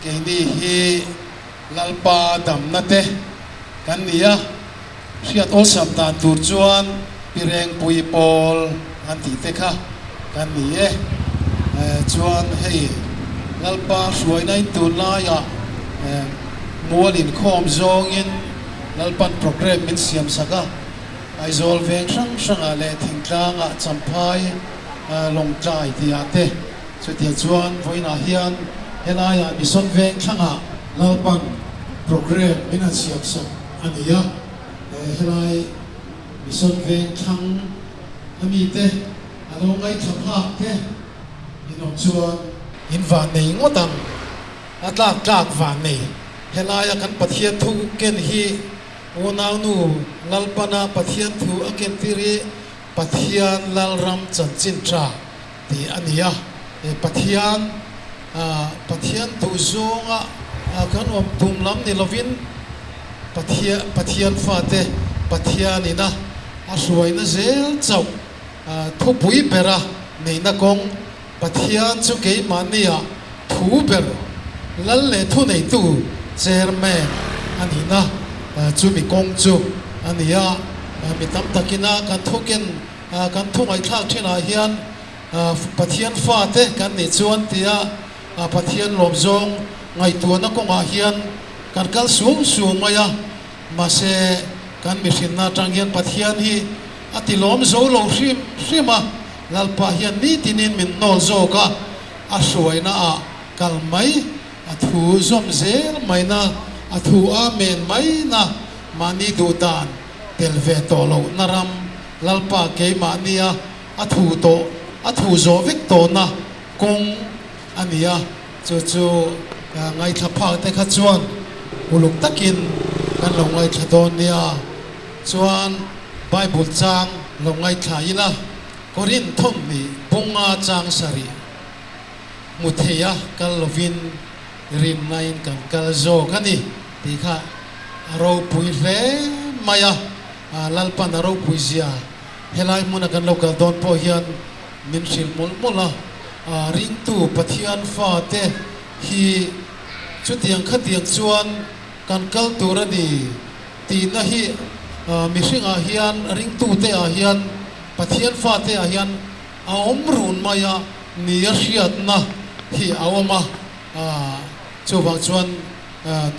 Keini hi Lalpa damna te kan ni a, hriat awlsam dan tur chuan Pi Rengpui pawl an tih te kha kan ni e. Chuan hei Lalpa hruaina in tunlaiah mual inkhawm zawngin Lalpan programme min siam sak a, Aizawl veng hrang hrangah leh thingtlangah Champhai Lawngtlai tihah te Chutiang chuan vawiinah hian helaiah Mission Veng thlangah Lalpan programme min han siam sak a ni a, helai Mission Veng thlang a mite a lo ngaithla phak te in awm chuan in van nei ngawt ang, a tlak tlak van nei. Helaia kan Pathian thu ken hi unaunu Lalpana Pathian thu a kentir hi Pathian Lalram chanchin tha tih a ni a, he Pathian Pathian duh zawnga kan awm tum lam ni lovin Pathian Pathian fate Pathianina a hruaina zel chauh thupui bera neihna kawng Pathian chu keimahnia thu ber lal leh thuneitu chairman a nihna chumi kawng chu a ni a, mi tam takina kan thuken Kan thu ngaihthlak thinah hian Pathian fate kan nih chuan tia Pathian lawmzawng ngaihtuahna kawngah hian kan kal suau suau mai a, mahse kan mihrinna atang hian Pathian hi a ti lawm zo lo hrim hrim a, Lalpa hian nitinin min hnawl zawk a, a hruaina ah kal mai, a thu zawm zel maina, a thu amen maina mahni duh dan tel ve tawh lohna ram Lalpa keimahnia a thu tawh, a thu zawh vek tawhna kawng a ni a, chu chu ngaithla phak te kha chuan uluk takin kan lo ngaithla dawn nia. Chuan Bible chang lo ngaithla ila, Korinth thawmhnih bunga chang sarih hmu theia kal lovin rinnain kan kal zawk a ni tih kha a ropui hle mai a. Lalpan a ropui zia helai hmuna kan lo kal dawn pawh hian min hrilh mawlh mawlh a, ringtu Pathian fate hi chutiang khatiang chuan kan kal tur a ni tihna hi mihringah hian ringtute ah hian Pathian fate ah hian a awm run mai a nia hriatna hi a awm a, chuvang chuan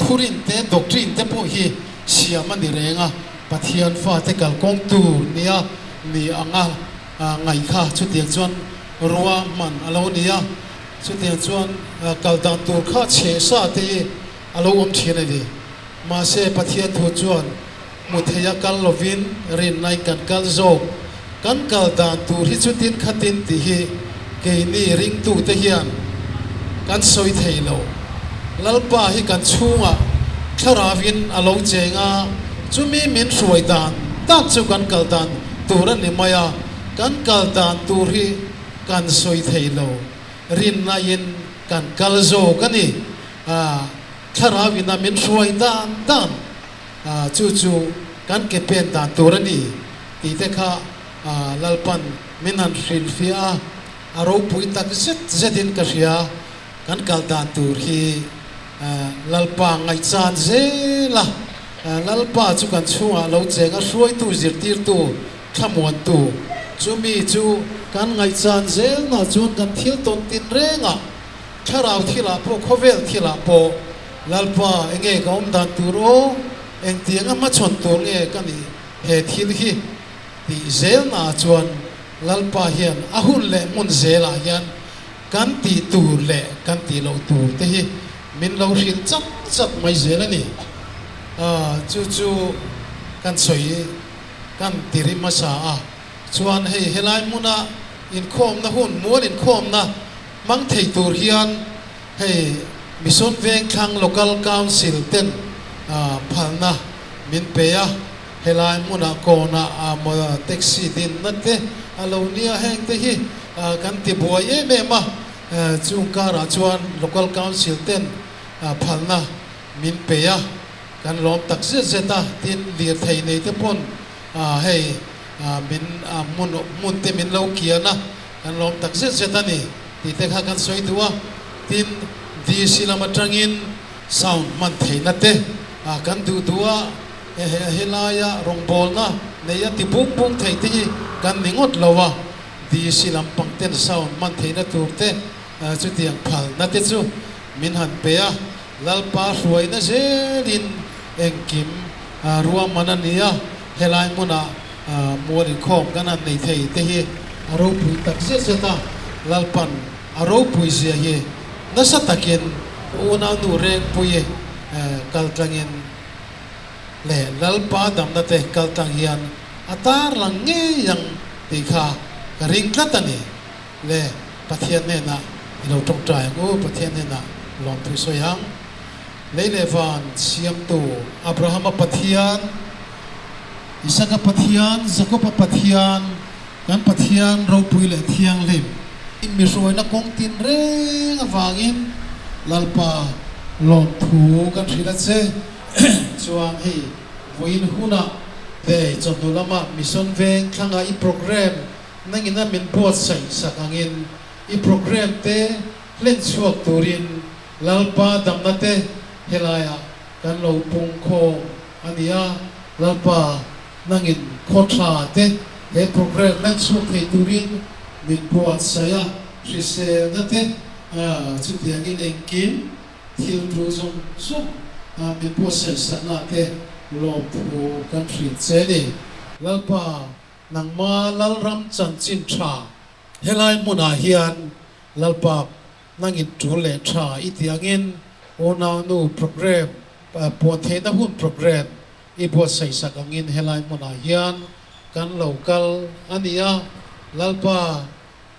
Thurin te, doctrine te pawh hi siam a ni reng a, Pathian fate kalkawng tur nia ni anga ngaih kha chutiang chuan rua hman a lo ni a, chutiang chuan kal dan tur kha chhe sa te hi a lo awm thin a ni. Mahse Pathian thu chuan hmu theia kal lovin rinnain kan kal zawk. Kan kal dan tur hi chutin khatin tih hi keini ringtute hian kan sawi thei lo. Lalpa hi kan chhungah thlarauin a lo cheng a, chumi min hruai dan tak chu kan kal dan tur a ni mai a, kan kal dan tur hi kan sawi thei lo. Rinnain kan kal zawk a ni. Thlarauin a min hruai dan dan. Chu chu kan ke pen dan tur a ni tih te kha Lalpan min han hrilhfiah a, a ropui tak zet zetin ka hria. Kan kal dan tur hi Lalpa ngaihchan zel a, Lalpa chu kan chhungah lo cheng a, hruaitu, zirtirtu, thlamuantu. Chumi chu kan ngaihchan zelna chuan kan thil tawn tin rengah, thlarau thilah pawh, khawvel thilah pawh, Lalpa, enge ka awm dan tur aw? Engtianga hmachhawn tur nge ka nih he thil hi? Tih zelnaah chuan Lalpa hian a hun leh hmun zelah hian kan tih tur leh kan tih loh tur te hi min lo hrilh chat chat mai zel a ni. Chu chu kan sawi kan ti ri hmasa a, chuan hei helai hmuna inkhawmna hun, mual inkhawmna hmang thei tur hian Hei Mission Vengthlang Local Council ten phalna min pe a, helai hmunah kawnah taxi dinna te a lo nia, heng te hi kan ti buai em em a, chung karah chuan Local Council ten phalna min pe a, kan lawm tak zet zet a, tin lirthei nei te pawn hei min hmun hmun te min lo kian a, kan lawm tak zet zet a ni. Tih te kha kan sawi duh a, tin DC lam atangin sound hman theihna te kan duh duh a, helaia rawngbawlna nei a ti bung bung thei te hi kan ni ngawt lo a, DC lampang ten sound hman theihna tur te chutiang phalna te chu min han pe a, Lalpa hruaina zelin engkim ruahman a ni a, helai hmunah mual inkhawm kan han nei thei te hi a ropui tak zet zet a, Lalpan a ropui zia hi nasa takin unaunu Rengpui kaltlangin leh Lalpa damna te kaltlang hian a tarlang ngei ang tih kha ka ring tlat a ni. Le Pathian hnenah i lo tawngtai ang u, Pathian hnenah lawmthu i sawi ang. Lei leh van siamtu Abrahama Pathian, Isaka Pathian, Jakoba Pathian, kan Pathian ropui leh thianghlim, i mihruaina kawng tin reng avangin Lalpa lawmthu kan hrilh a che. Chuan hei vawiin hunah te chawhnu lama Mission Veng thlanga i programme Nangin a min buatsaih sak angin i programme te hlen chhuak turin Lalpa damna te helaiah kan lo pung khawm a ni a. Lalpa, nangin khaw tha te he programme hlen chhuak thei turin min buatsaih a, hriselna te chutiangin engkim thil thu zawng zawng min buatsaih sakna te lawmthu kan hrilh che ni. Lalpa, Nangma Lalram chanchin tha helai hmunah hian Lalpa nangin tul leh tha i tih angin unaunu programme puan theihna hun programme i buatsaih sak angin helai hmunah hian kan lo kal a ni a. Lalpa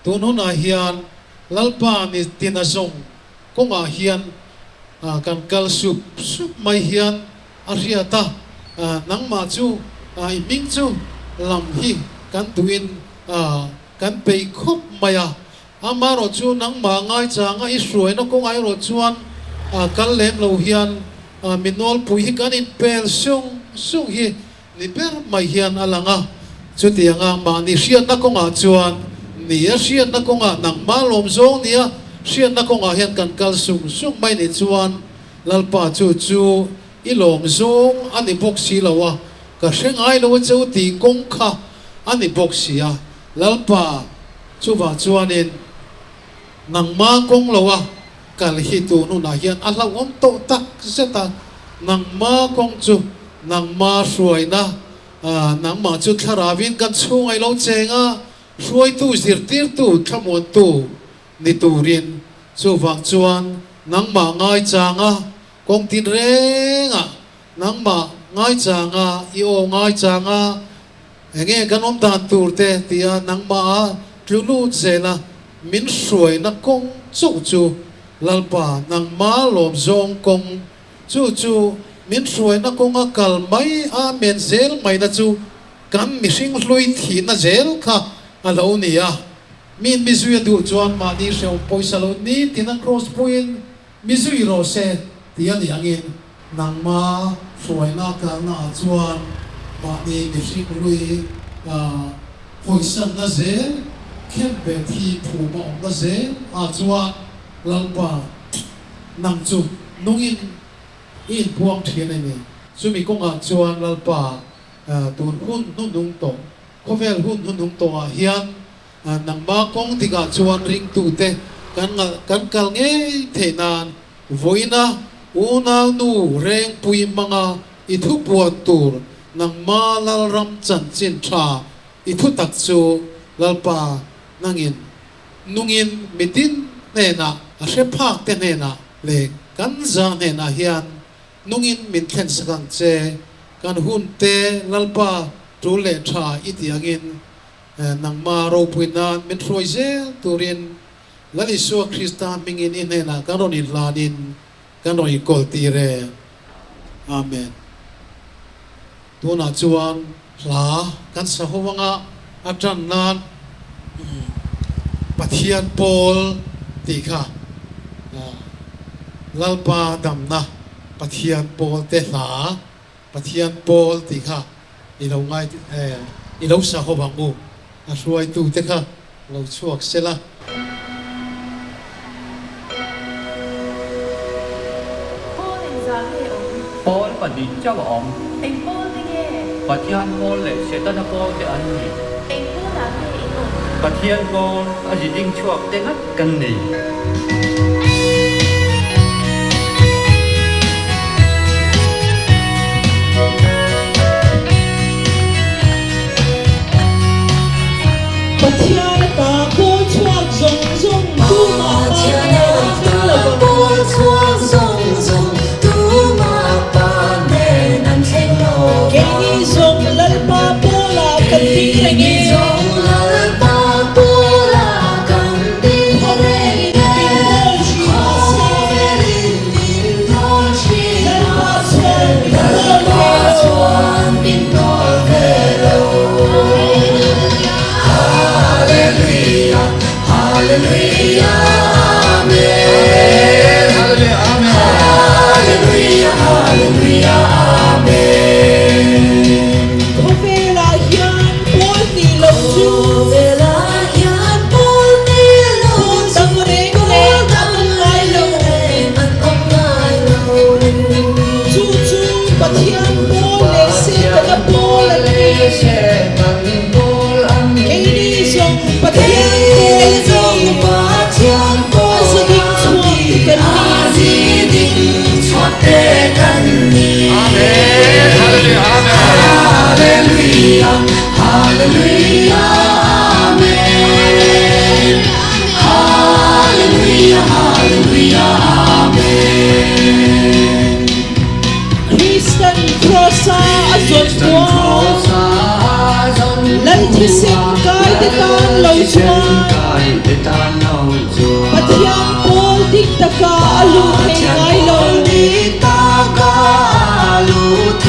tun hunah hian Lalpa ni tina zawng kawngah hian kan kal sup sup mai hian A hriat a, nangmah chu i hming chu lam hi kan duhin kan peih khawp mai a, amaherawh chu nangmah ngaichanga i hruaina kawngah erawh chuan kal lem lo hian mi nawlpui hi kan inpel sung sung hi ni ber mai hian a lang a. Chutianga mahni hriatna kawngah chuan ni a hriatna kawngah nangmah lawm zawng ni a hriatna kawngah hian kan kal sung sung mai nih chuan Lalpa chu chu i lawm zawng a ni bawk si lo a, ka hre ngai lo a che u tih kawng kha a ni bawk si a. Lalpa chuvah chuanin nangma kawng lo a kal hi tun hunah hian a hlauhawm tawh tak zet a, nangma kawng chu nangma hruaina, nangmah chu thlarauin kan chhunga i lo cheng a, hruaitu zirtirtu thlamuantu ni turin chuvang chuan nangmah ngaichanga kawng tin rengah nangmah ngaichanga i aw ngaichanga enge kan awm dan tur te tia nangmaha tlu lut zela min hruaina kawng chauh chu Lalpa nangma lawm zawng kawng chu chu min hruaina kawnga kal mai a men zel maina chu kan mihring hlui thihna zel kha a lo ni a. Min mi zui a duh chuan mahni hrehawm pawisa lo nitin a cross puiin mi zui rawh se tih a nih angin nangma hruaina kalna ah chuan mahni mihring hlui hawisanna zel khenbet hi phum a awmna zel ah chuan Lalpa nang chu nungin i inpuang thin a ni. Chumi kawngah chuan Lalpa tun hun hnuhnung tawh Khawvel hun hnuhnung tawhah hian nangma kawng dikah chuan ringtute kan kan kal ngei theih nan vawiina unaunu rengpui hmanga i thu puan tur nangma Lalram chanchin tha i thu tak chu Lalpa nangin nungin mitin hnenah a hre phak te hnenah leh kan za hnenah hian Nungin min thlen sak ang che, kan hun te Lalpa tul leh tha i tih angin nangma ropui nan min hruai zel turin Lal Isua Krista hmingin i hnenah kan rawn inhlanin kan rawn inkawl tir e. Amen. Tunah chuan hla kan sa ho anga a tan nan Pathian pawl tih kha Lalpa damna Pathian pawl te hla Pathian pawl tih kha i lo ngai i lo sa ho ang u a hruaitu te kha lo chhuak sela. Engzah nge awm? Pawl pahnih chauh a awm. Eng pawl te nge? Pathian pawl leh Setana pawl te an ni. Eng pawlah nge in awm? Pathian pawl a zi ding chhuak te ngat kan ni. Pathian ata pawl chhuak zawng zawng tumah pa nen an thleng lo vang. Keini zawng Lalpa pawlah kan ding reng e. Khawvelin min dawl thin mahse, Lalpa chuan min dawl ve lo. Khawvelah hian pawl nih loh chu pawl dang reng reng an awm ngai lo. Chu chu Pathian pawl leh Setana pawl an ni. Keini zawng Pathian pawl a ni. A zi ding chhuak te kan ni. Kristan Kross-a a zawn kual Lal thisen kai te tan lo chuan Pathian pawl dik taka a luh thei ngai lo.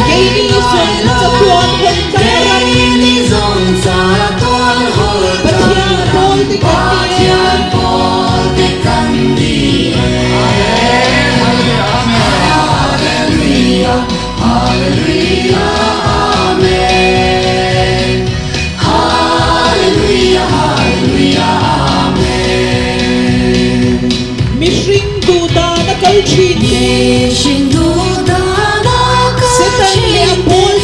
Keini zawng chatuan hawn tlang ram Pathian pawl te kan ni e. Mihring duh dan a kal thin te. Satan leh a pawl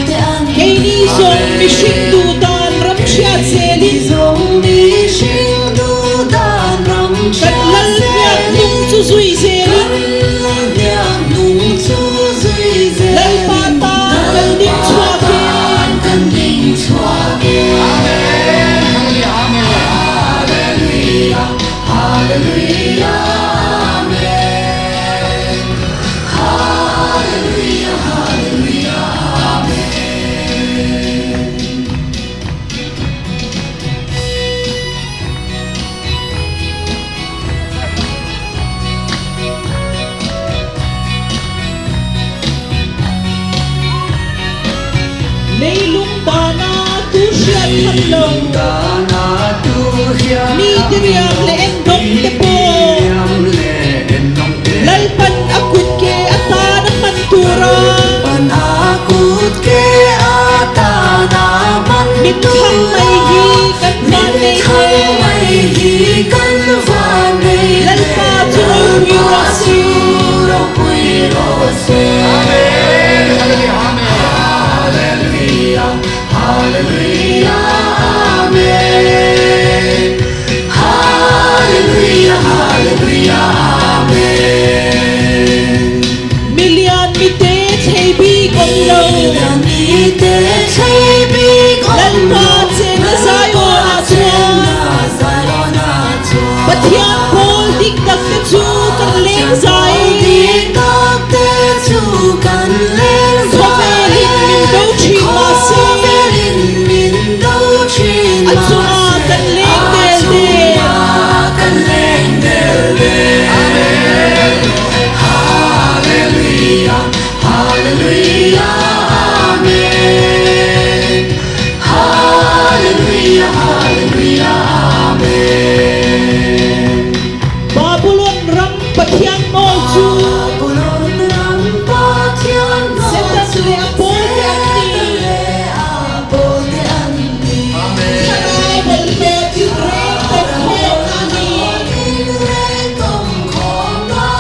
te an ni. Keini zawng mihring duh dan ram hriat zelin. Kan lal hniak hnung chu zui zelin. Lalpa tan kan ding chhuak e. Leilung dana tu hriat khat lo. Mi diriam leh endawng te pawh Lalpan a kut ke atan a hman tura min thlang mai hi kan van nei hle. Lalpa chu ropui rawh se. Milian mite thlei bik awm lo. Lalpa chenna Zion-ah chuan Pathian pawl dik tak te chu kan leng zai. Khawvelin min do thin mahse a chungah kan leng del del. Babulon ram Pathian nawl chu Satan leh a pawlte an ni. Thlarau bawlhhlawh tinreng tawmkhawmna a ni.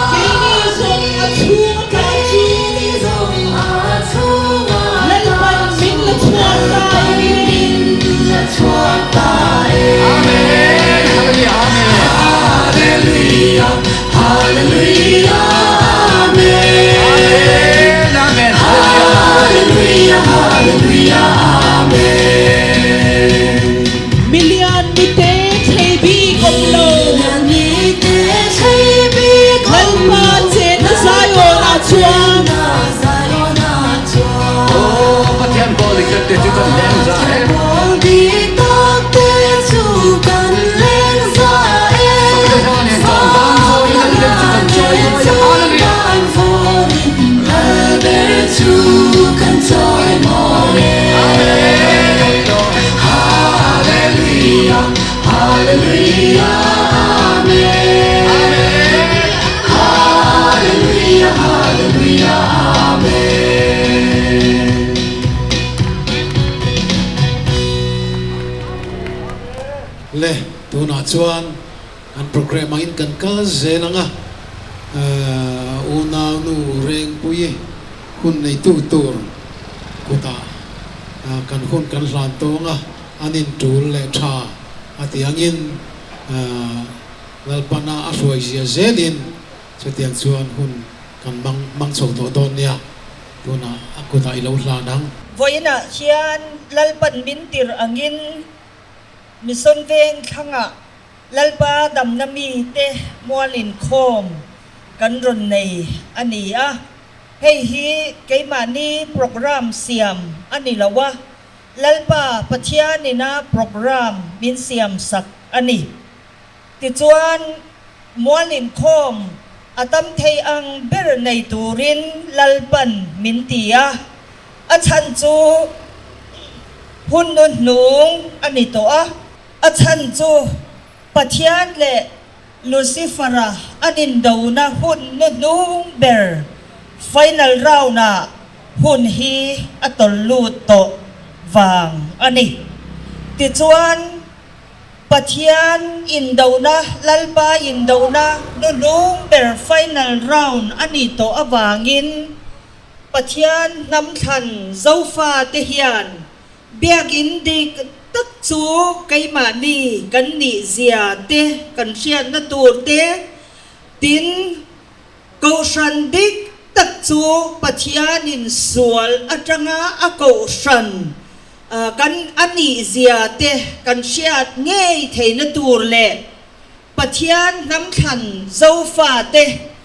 Tunah chuan kan programme angin kan kal zel ang a, unaunu Rengpui hun neitu tur kutah kan hun kan hlan tawng a, an intul leh tha a tih angin Lalpana a hruai zia zelin chutiang chuan hun kan mang mang chho tawh dawn nia, tunah a kutah i lo hlan ang. Vawiinah hian Lalpan min tirh angin Mission veng thlangah Lalpa damna mite mual inkhawm kan rawn nei a ni a, hei hi keimahni programme siam a ni lo a, Lalpa Pathianina programme min siam sak a ni. Tichuan, mual inkhawm a tam thei ang ber nei turin Lalpan min ti a, a chhan chu hun hnuhnung a ni tawh a. A chhan chu Pathian leh Lucifer-a an indona hun hnuhnung ber final round-ah hun hi a tawlh lut tawh vang a ni. Tichuan, Pathian indona, Lalpa indona hnuhnung ber final round a nih tawh avangin Pathian hnamthlan Zofate hian Biakinn dik tak chu keimahni kan nih zia te kan hriatna tur te, tin, Kohhran dik tak chu Pathianin sual atanga a kohhran kan a nih zia te kan hriat ngei theihna tur leh Pathian hnamthlan Zofate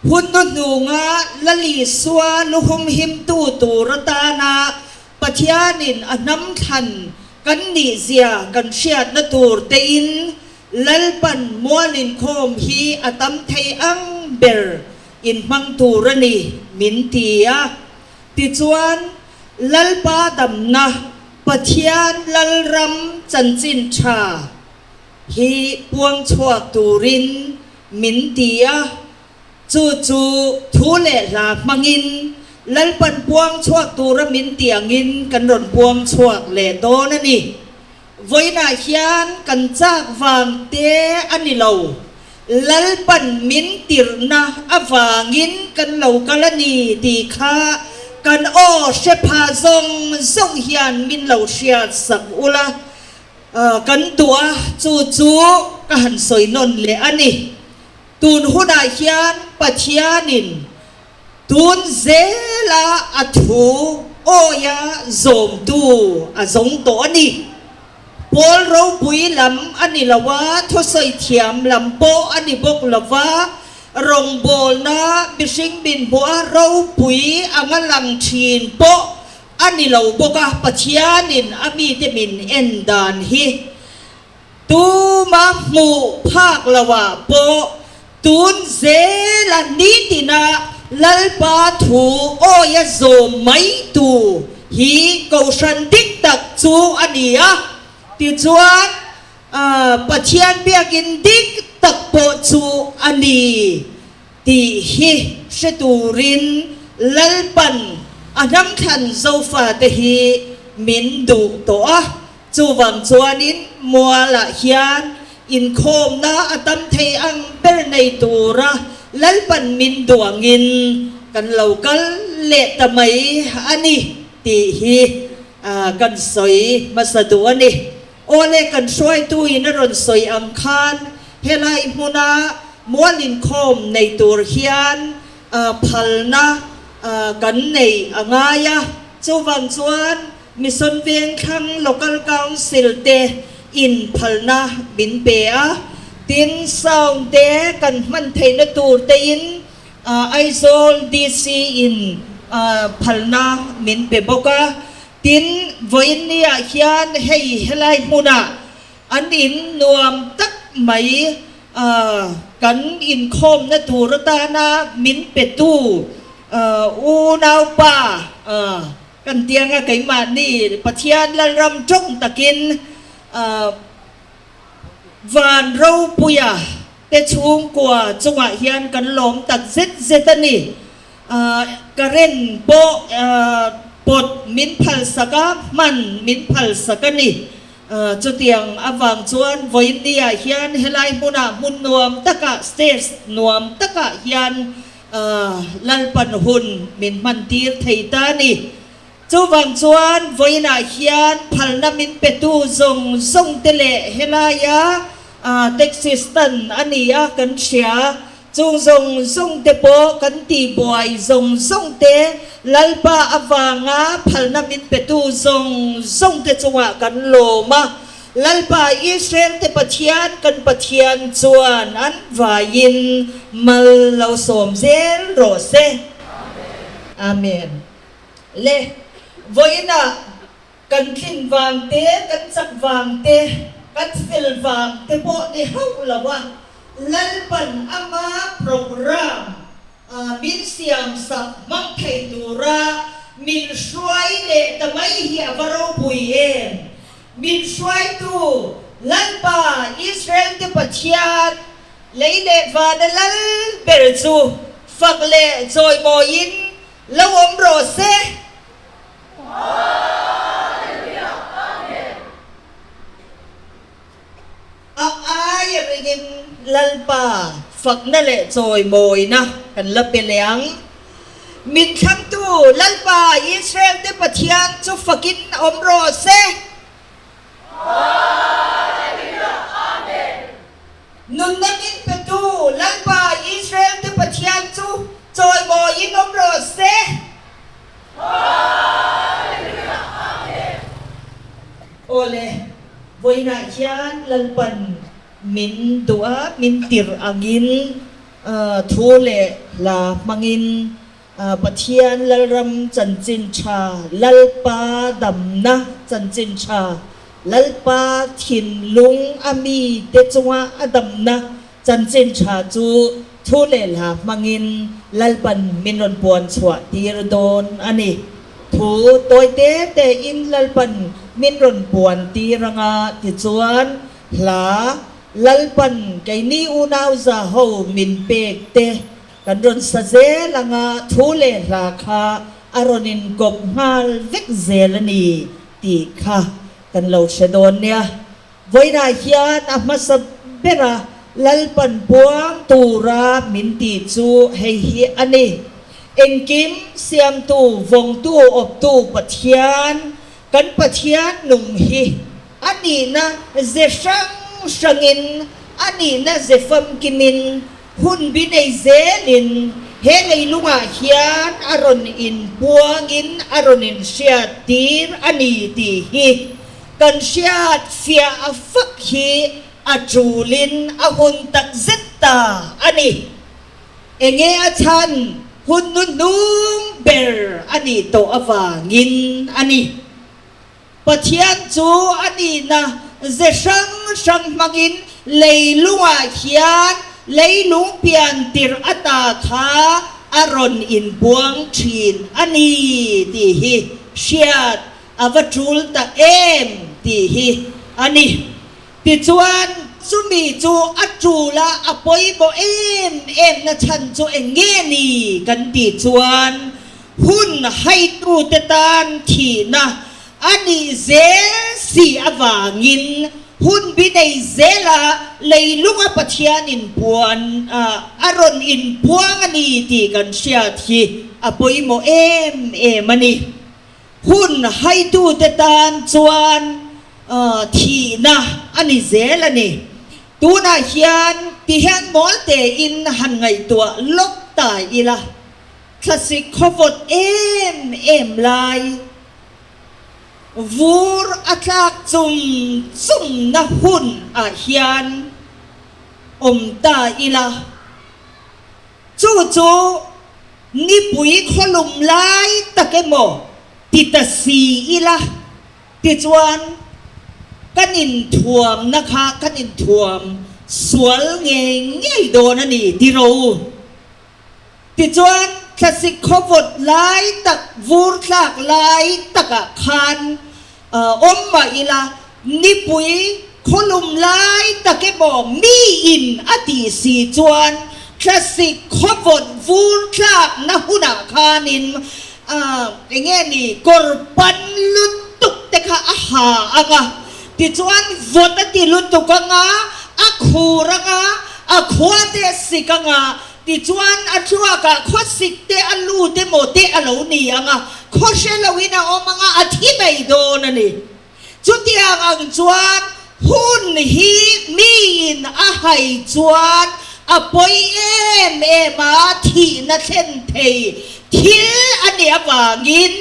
Hun hnuhnunga Lalisua luhum himtu tur atana Pathianin a hnam thlan kan nih zia kan hriatna tur tein Lalpan mual inkhawm hi a tam thei ang ber inhmang tur a ni min ti a. Tichuan, Lalpa damna Pathian Lalram chanchin tha hi puang chhuak turin min ti a, chu chu thu leh hla hmangin Lalpan puang chhuak tura min ti angin kan rawn puang chhuak leh dawn a ni. Vawiinah hian kan chak vang te a ni lo, Lalpan min tirhna avangin kan lo kal a ni tih kha kan aw hre pha zawng zawng hian min lo hriat sak ula. Kan duh a, chu chu ka han sawi nawn leh a ni. Tun hunah hian Pathianin tun zela a thu awia zawmtu a zawng tawh a ni. Pawl ropui lam a ni lo a, thusawi thiam lam pawh a ni bawk lo va, rawngbawlna mihring min hmuh a ropui anga lang thin pawh A ni lo bawk a, Pathianin a mite min en dan hi tuma hmuh phak loah pawh tun zela nitina Lalpa thu awia zawm mai tu hi Kohhran dik tak chu a ni a, tichuan Pathian biakin dik tak pawh chu a ni. Tih hi hre turin Lalpan a hnamthlan Zofate hi min duh tawh a, chuvang chuanin mualah hian inkhawmna a tam thei ang ber nei tura Lalpan min duh angin kan lo kal leh ta mai a ni tih hi kan sawi hmasa duh a ni. Awle kan hruaituin a rawn sawi ang khan helai hmuna mual inkhawm nei tur hian phalna kan nei a ngai a, chuvang chuan Mission Vengthlang Local Council te in phalna min pe a, tin sound te kan hman theihna tur te in Aizawl DC in phalna min pe bawk a. Tin, vawiin niah hian hei helai hmunah an in nuam tak mai kan inkhawmna tur atana min petu unaupa kan tianga keimahni Pathian Lalram tawng takin Van ropuia te chhungkua chungah hian kan lawm tak zet zet a ni. Current pawh pawt min phal sak a, hman min phal sak a ni. Chutiang avang chuan vawiinniah hian helai hmunah hmun nuam takah, stage nuam takah hian Lalpan hun min hmantir thei ta a ni. Chuvang chuan vawiinah hian phalna min petu zawng zawng te leh helaia taxi stand a ni a kan hria. Chung zawng zawng te pawh kan tihbuai zawng zawng te Lalpa avanga phalna min petu zawng zawng te chungah kan lawm a. Lalpa Israel te Pathian kan Pathian chuan an vaiin mal lo sawm zel rawh se. Amen. Le vawiinah kan tlin vang te, kan chak vang te, kan fel vang te pawh ni hauh lo a, Lalpan ama program min siam sak hmang thei tura min hruai leh ta mai hi a va ropui em! Min hruaitu Lalpa Israel te Pathian lei leh vana lal ber chu fak leh chawimawiin lo awm rawh se. A aia ringin Lalpa fakna leh chawimawina kan la pe leh ang. Min thlangtu Lalpa Israel-te Pathian chu fakin awm rawh se. Nunna min petu Lalpa Israel-te Pathian chu chawimawiin awm rawh se. Aw le, vawiinah hian Lalpan min duh a, min tirh angin thu leh hla hmangin Pathian Lalram chanchin tha, Lalpa damna chanchin tha, Lalpa thinlung a mite chunga a damna chanchin tha chu thu leh hla hmangin Lalpan min rawn puan chhuah tir dawn a ni. Thu tawi te tein Lalpan min rawn puan tir anga tichuan hla Lalpan keini unau za ho min pek te Kan rawn sa zel anga thu leh hla kha a rawn inkawp nghal vek zel a ni tih kha kan lo hre dawn nia. Vawiinah hian a hmasa bera Lalpan puang tura min tih chu hei hi a ni, Engkim siamtu, vawngtu, awptu Pathian, kan Pathian nung hi a nihna ze hrang hrangin, a nihna ze famkimin, Hun bi nei zelin he leilungah hian a rawn inpuangin a rawn inhriat tir a ni tih hi kan hriat fiah a fak hi a tulin a hun tak zet ta a ni. Enge a chhan hun hnuhnung ber a nih tawh avangin a ni. Pathian chu a nihna ze hrang hrang hmangin leilungah hian leilung pian tirh ata kha a rawn inbuang thin a ni tih hi hriat a va tul ta em tih hi a ni. Tichuan, chumi chu a tul a, a pawimawh em em na chhan chu eng nge ni kan tih chuan hun haitute tan thihna a nih zel si avangin hun bi nei zela leilunga Pathian inpuan a rawn inpuang a ni tih kan hriat hi a pawimawh em em a ni. Hun haitute tan chuan thihna a ni zel a ni. Tunah hian tihian mawl tein han ngaihtuah lawk ta ila, thlasik khawvawt em em lai, vur a tlak chum chumna hun ah hian awm ta ila, Chu chu nipui khawlum lai tak emaw ti ta si ila tichuan kan inthuamna kha kan inthuam sual ngei ngei dawn a ni ti ro u. Tichuan thlasik khawvawt lai tak vur tlak lai takah khan Awm mah ila, nipui khawlum lai tak emaw miin a tih si chuan thlasik khawvawt vur tlakna hunah khanin eng nge ni kawr pan lutuk te kha a ha ang a. Tichuan vawt a ti lutuk anga, a khur anga, a khua te a sik anga, tichuan a thluakah khawsik te a lut emaw te a lo ni anga, khaw hre loin a awm anga, a thi mai dawn a ni. Chutiang ang chuan hun hi miin a hai chuan a pawi em em a, thihna thlen thei thil a nih avangin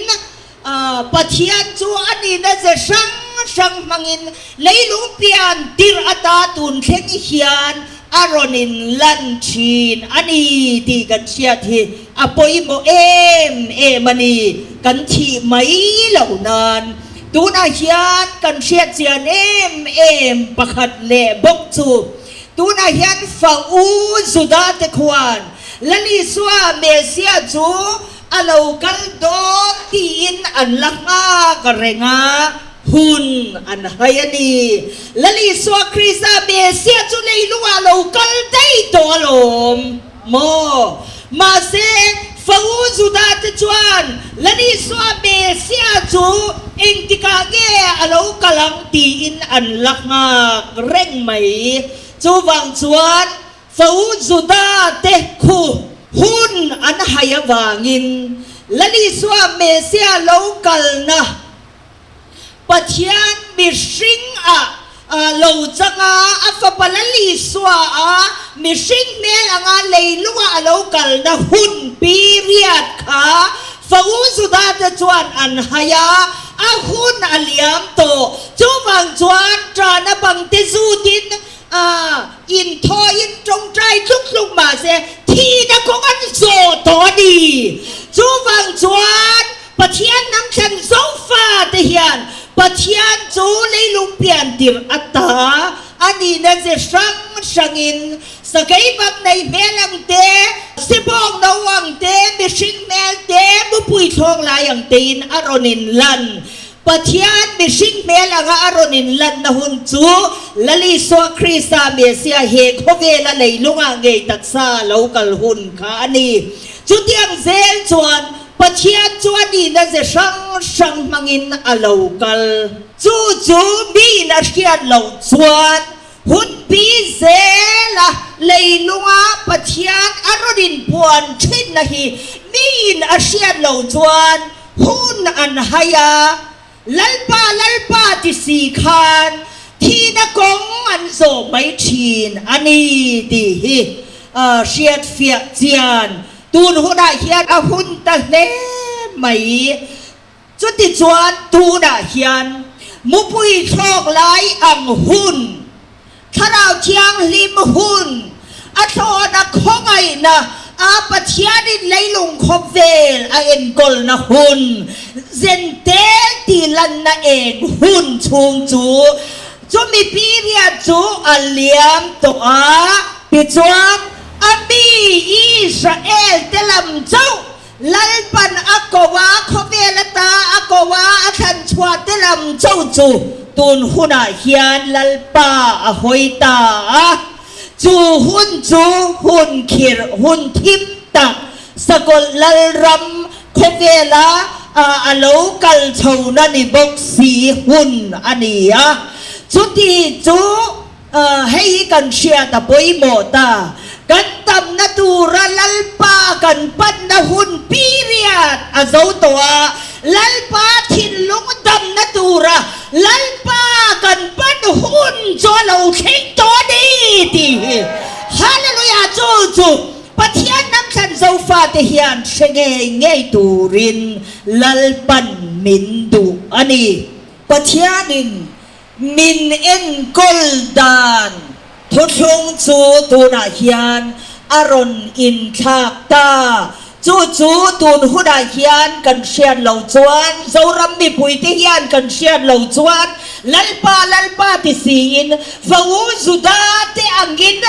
Pathian chu a nihna ze hrang hrang hmangin leilung pian tirh ata tun thleng hian a rawn in lan thin a ni tih kan hriat hi a pawimawh em em a ni. Kan thih mai loh nan tunah hian kan hriat chian em em pakhat leh bawk chu tunah hian fa u Juda te khuan Lal Isua Messiah chu A lo kal dawn tiin an la nghak reng a, hun an hai a ni. Lal Isua Krista Messiah chu leilungah a lo kal daih tawh alawm maw? Mahse, fa u Juda te chuan Lal Isua Messiah chu engtikah nge a lo kal ang tiin an la nghak reng mai. Chuvang chuan Fo Juda te khu hun an hai avangin Lal Isua Messiah lo kalna Pathian mihring ah lo chang a, a fapa Lal Isua a mihring hmel anga leilunga a lo kalna hun period kha Fo Juda te chuan an hai a, a hun a liam tawh. Chuvang chuan ṭana bangte zutin A inthawiin tawngtai tluk tluk mahse thihna kawng an zawh tawh a ni. Chuvang chuan Pathian hnam thlan zofa te hian Pathian chu leilung pian tirh a ta a nihna ze hrang hrangin sakei bak nei hmel ang te, sibawk no ang te, mihring hmel te, mupui thlawk lai ang tein a rawn inlan. Pathian mihring hmel anga a rawn inlanna hun chu Lal Isua Krista Messiah he khawvela leilungah ngei taksa a lo kal hun kha a ni. Chutiang zel chuan Pathian chu a nihna ze hrang hrang hmangin a lo kal. Chu chu miin a hriat loh chuan hunpi zela leilunga Pathian a rawn inpuan thinna hi miin a hriat loh chuan Hun an hai a, Lalpa, Lalpa ti si khan thihna kawng an zawh mai thin a ni tih hi hriat fiah chian tun hunah hian a hun ta hle mai. Chutichuan tunah hian mupui thlawk lai ang hun, Thlarau Thianghlim hun a thlawhna khawngaihna a Pathianin leilung khawvel a enkawlna hun zentel tih lanna eng hun chhung chu chumi period chu a liam tawh a. Tichuan, a mi Israel te lam chauh Lalpan a ko a, khawvel ata a ko a, a thlan chhuah te lam cho chu tun hunah hian Lalpa a hawi ta a. Chu hun chu hun khirh, hun thim tak, Sakawlh Lalram khawvela a lo kal chhona ni bawk si hun a ni a. Chuti chu Hei hi kan hriat a pawimawh ta. Kan tamna tura Lalpa kan panna hun period a zo tawh a, Lalpa thinlung damna tura Lalpa kan pan hun chu a lo thleng tawh a ni tih hi Hallelujah chu chu Pathian hnam thlan Zofate hian hre ngei ngei turin Lalpan min duh a ni. Pathianin Min enkawl dan thuthlung chu tunah hian a rawn inthlak ta. Chu chu tun hunah hian kan hriat lo chuan, Zoram mipuite hian kan hriat lo chuan, Lalpa, Lalpa ti siin, Fa u Juda te angin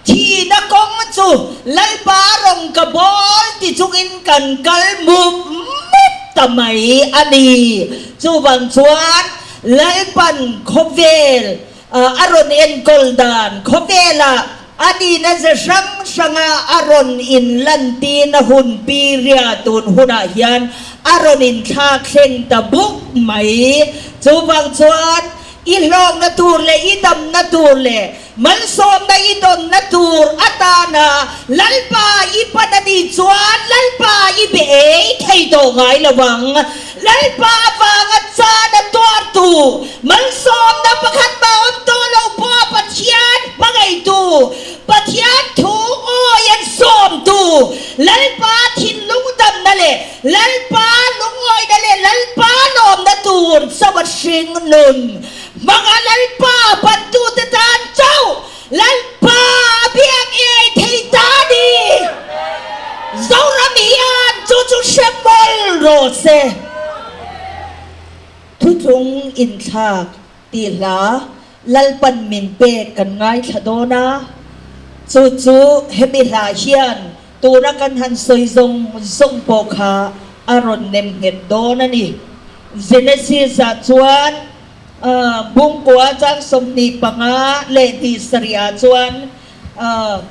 thihna kawng chu Lalpa rawng ka bawl ti chungin kan kal mup mup ta mai a ni. Chuvang chuan Lalpan khawvel a rawn enkawl dan khawvelah a nihna ze hrang hranga a rawn inlantirna hun piria tun hunah hian a rawn inthlak thleng ta buk mai. Chuvang chuan. I hlawkna tur leh i damna tur leh malsawmna i dawnna tur atana Lalpa i pan a nih chuan Lalpa i be ei thei tawh ngai lo ang. Lalpa avanga chan a tuartu, malsawmna pakhat mah awm tawh lo pawha Pathian hmangaihtu, Pathian thu awi an sawmtu, Lalpa thinlung damna leh Lalpa lungawina leh Lalpa lawmna tur chauh a hring nun hmanga Lalpa pantute tan chauh Lalpa a biak ngei thei ta ni. Zoram hian chu chu hre mawlh rawh se. Thutlung inthlak tih hla Lalpan min pek kan ngaithla dawn a, chu chu hemi hla hian tuna kan han sawi zawng zawng pawh kha a rawn nem nghet dawn a ni. Genesis-ah chuan Bungkua chang 25 leh 27 ah chuan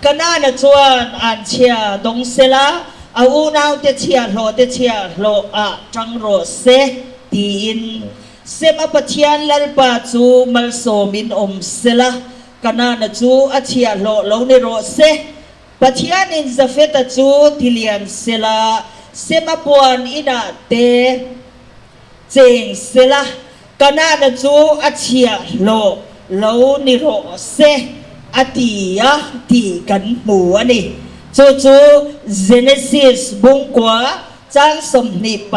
Kanaan-a chuan anchhia dawng sela, a unaute chhiahhlawhte chhiahhlawh ah tang rawh se tiin Sema Pathian Lalpa chu malsawmin awm sela, Kanaan-a chu a chhiahhlawh lo ni rawh se. Pathianin Jafeta chu tilian sela, Sema puan inah te cheng sela, Kanaan-a chu a chhiahhlawh lo ni rawh se, a ti a tih kan hmu a ni. Chu chu Genesis bungkua Chang 25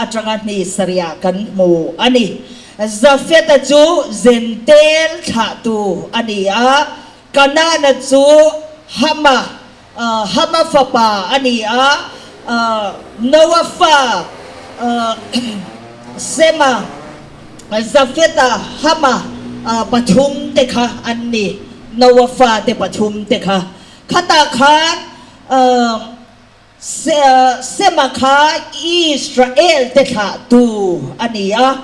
atanga 27 ah kan hmu a ni. Jafeta chu Zentel thlahtu a ni a, Kanaan-a chu Hama, Hama fapa a ni a, Noah fa Sema, Jafeta, Hama pathum te kha an ni, Noah fate pathum te kha. Khatah khan Sema kha Israel-te thlahtu a ni a,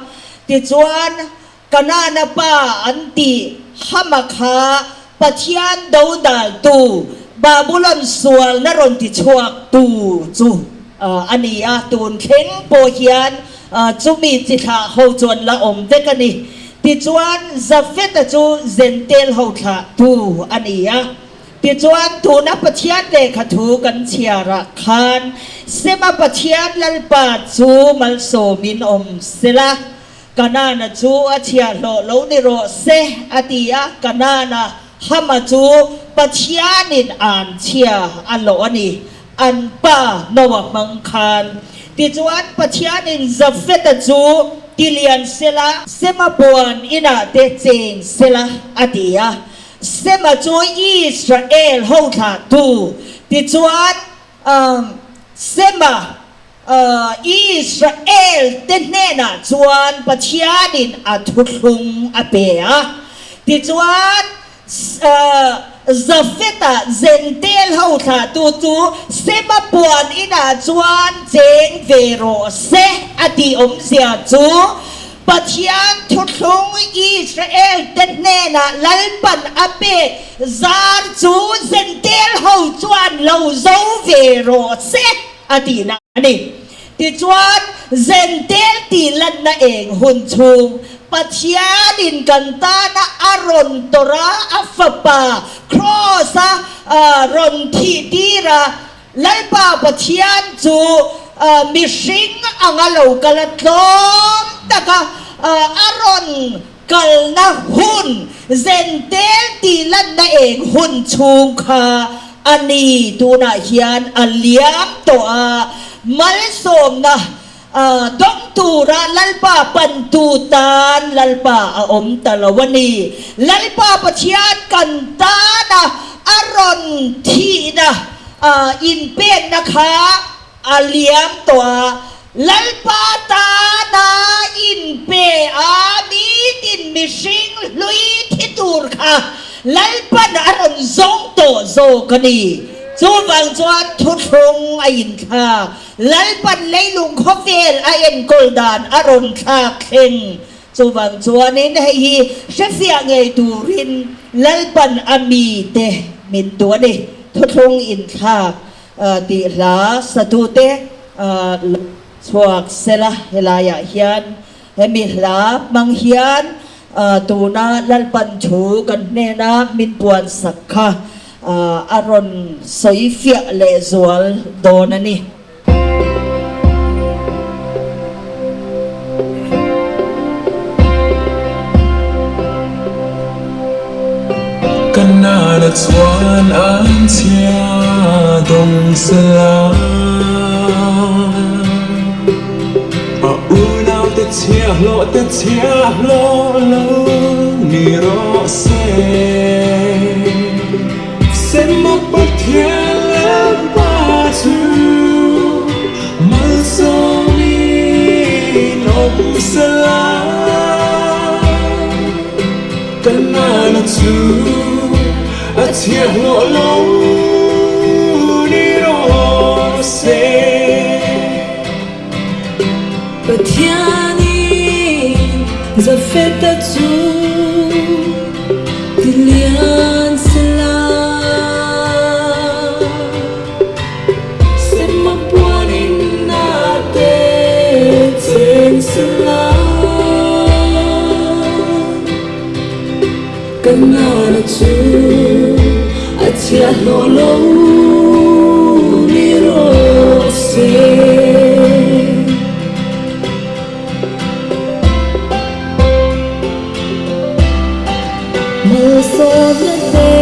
tichuan Kanaana pa an tih Hama kha Pathian dodaltu, Babulon sualna rawn tichhuaktu chu a ni a, tun thleng pawh hian chumi chi thlah ho chu an la awm vek a ni. Tichuan Jafeta chu Zentel ho thlahtu a ni a. Tichuan, tuna Pathian lehkha thu kan chhiarah khan Sema Pathian Lalpa chu malsawmin awm sela, Kanaana chu a chhiahhlawh lo ni rawh se, a ti a. Kanaana Hama chu Pathianin an chhia a lawh a ni, an pa Noah hmang khan. Tichuan, Pathianin Jafeta chu tilian sela, Sema puan inah te cheng sela, a ti a. Sema chu Israel ho thlahtu tichuan Sema Israel te hnenah chuan Pathianin a thuthlung a pe a. Tichuan Jafeta Zentel ho thlahtu chu Sema puan inah chuan cheng ve rawh se a tih awmzia chu Pathian thuthlung Israel-te hnenah Lalpan a pek zar chu Zentel ho chuan lo zo ve rawh se a tihna a ni. Tichuan, Zentel tih lanna eng hun chhung Pathianin kan tana a rawn tawrh a, a fapa Kraws-a rawn thih tir a, Lalpa Pathian chu mihring anga lo kal a tlawm taka a rawn kalna hun, zentel tih lanna eng hun chhung kha a ni. Tunah hian a liam tawh a, malsawmna dawng tura Lalpa pantu tan Lalpa a awm ta lo a ni. Lalpa Pathian kan tana a rawn thihna inpekna kha a liam tawh a, Lalpa tana inpe a mitin mihring hlui thi tur kha Lalpan a rawn zawng tawh zawk a ni. Chuvang chuan thuthlung a inthlak. Lalpan leilung khawvel a enkawl dan a rawn thlak thleng. Chuvang chuanin hei hi hrefiah ngei turin Lalpan a mite min duh a ni. Thuthlung inthlak tih hla satute lo chhuak sela helaiah hian hemi hla hmang hian. Tuna Lalpan thu kan hnena min puansak kha a rawn sawi fiah lehzual dawn a ni. Ka nana chuan an chhia dawng sela. A unaute chhiahhlawh te chhiahhlawh lo ni rawh se. Sema Pathian Lalpa chu malsawmin awm sela. Ka nana chu a chhiahhlawh lo ni rawh se. Pathianin Jafeta chu ti lian sela. Sema puanin a te cheng sela. Kanana chu a chhiahhlawh lo ni rawh se. Malsawmna te,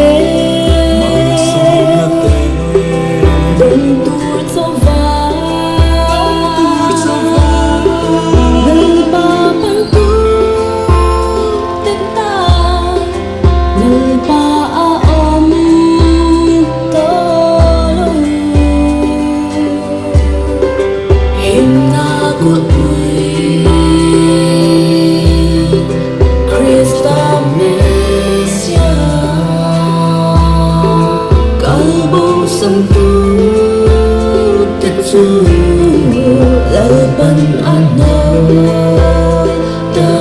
Dawn tur chauva, Lalpa hmantu te tan Lalpa a awm tawh lo. Himna kulhpui Krista Messiah Kal bosan tu te chu Lalpan a hnawl ta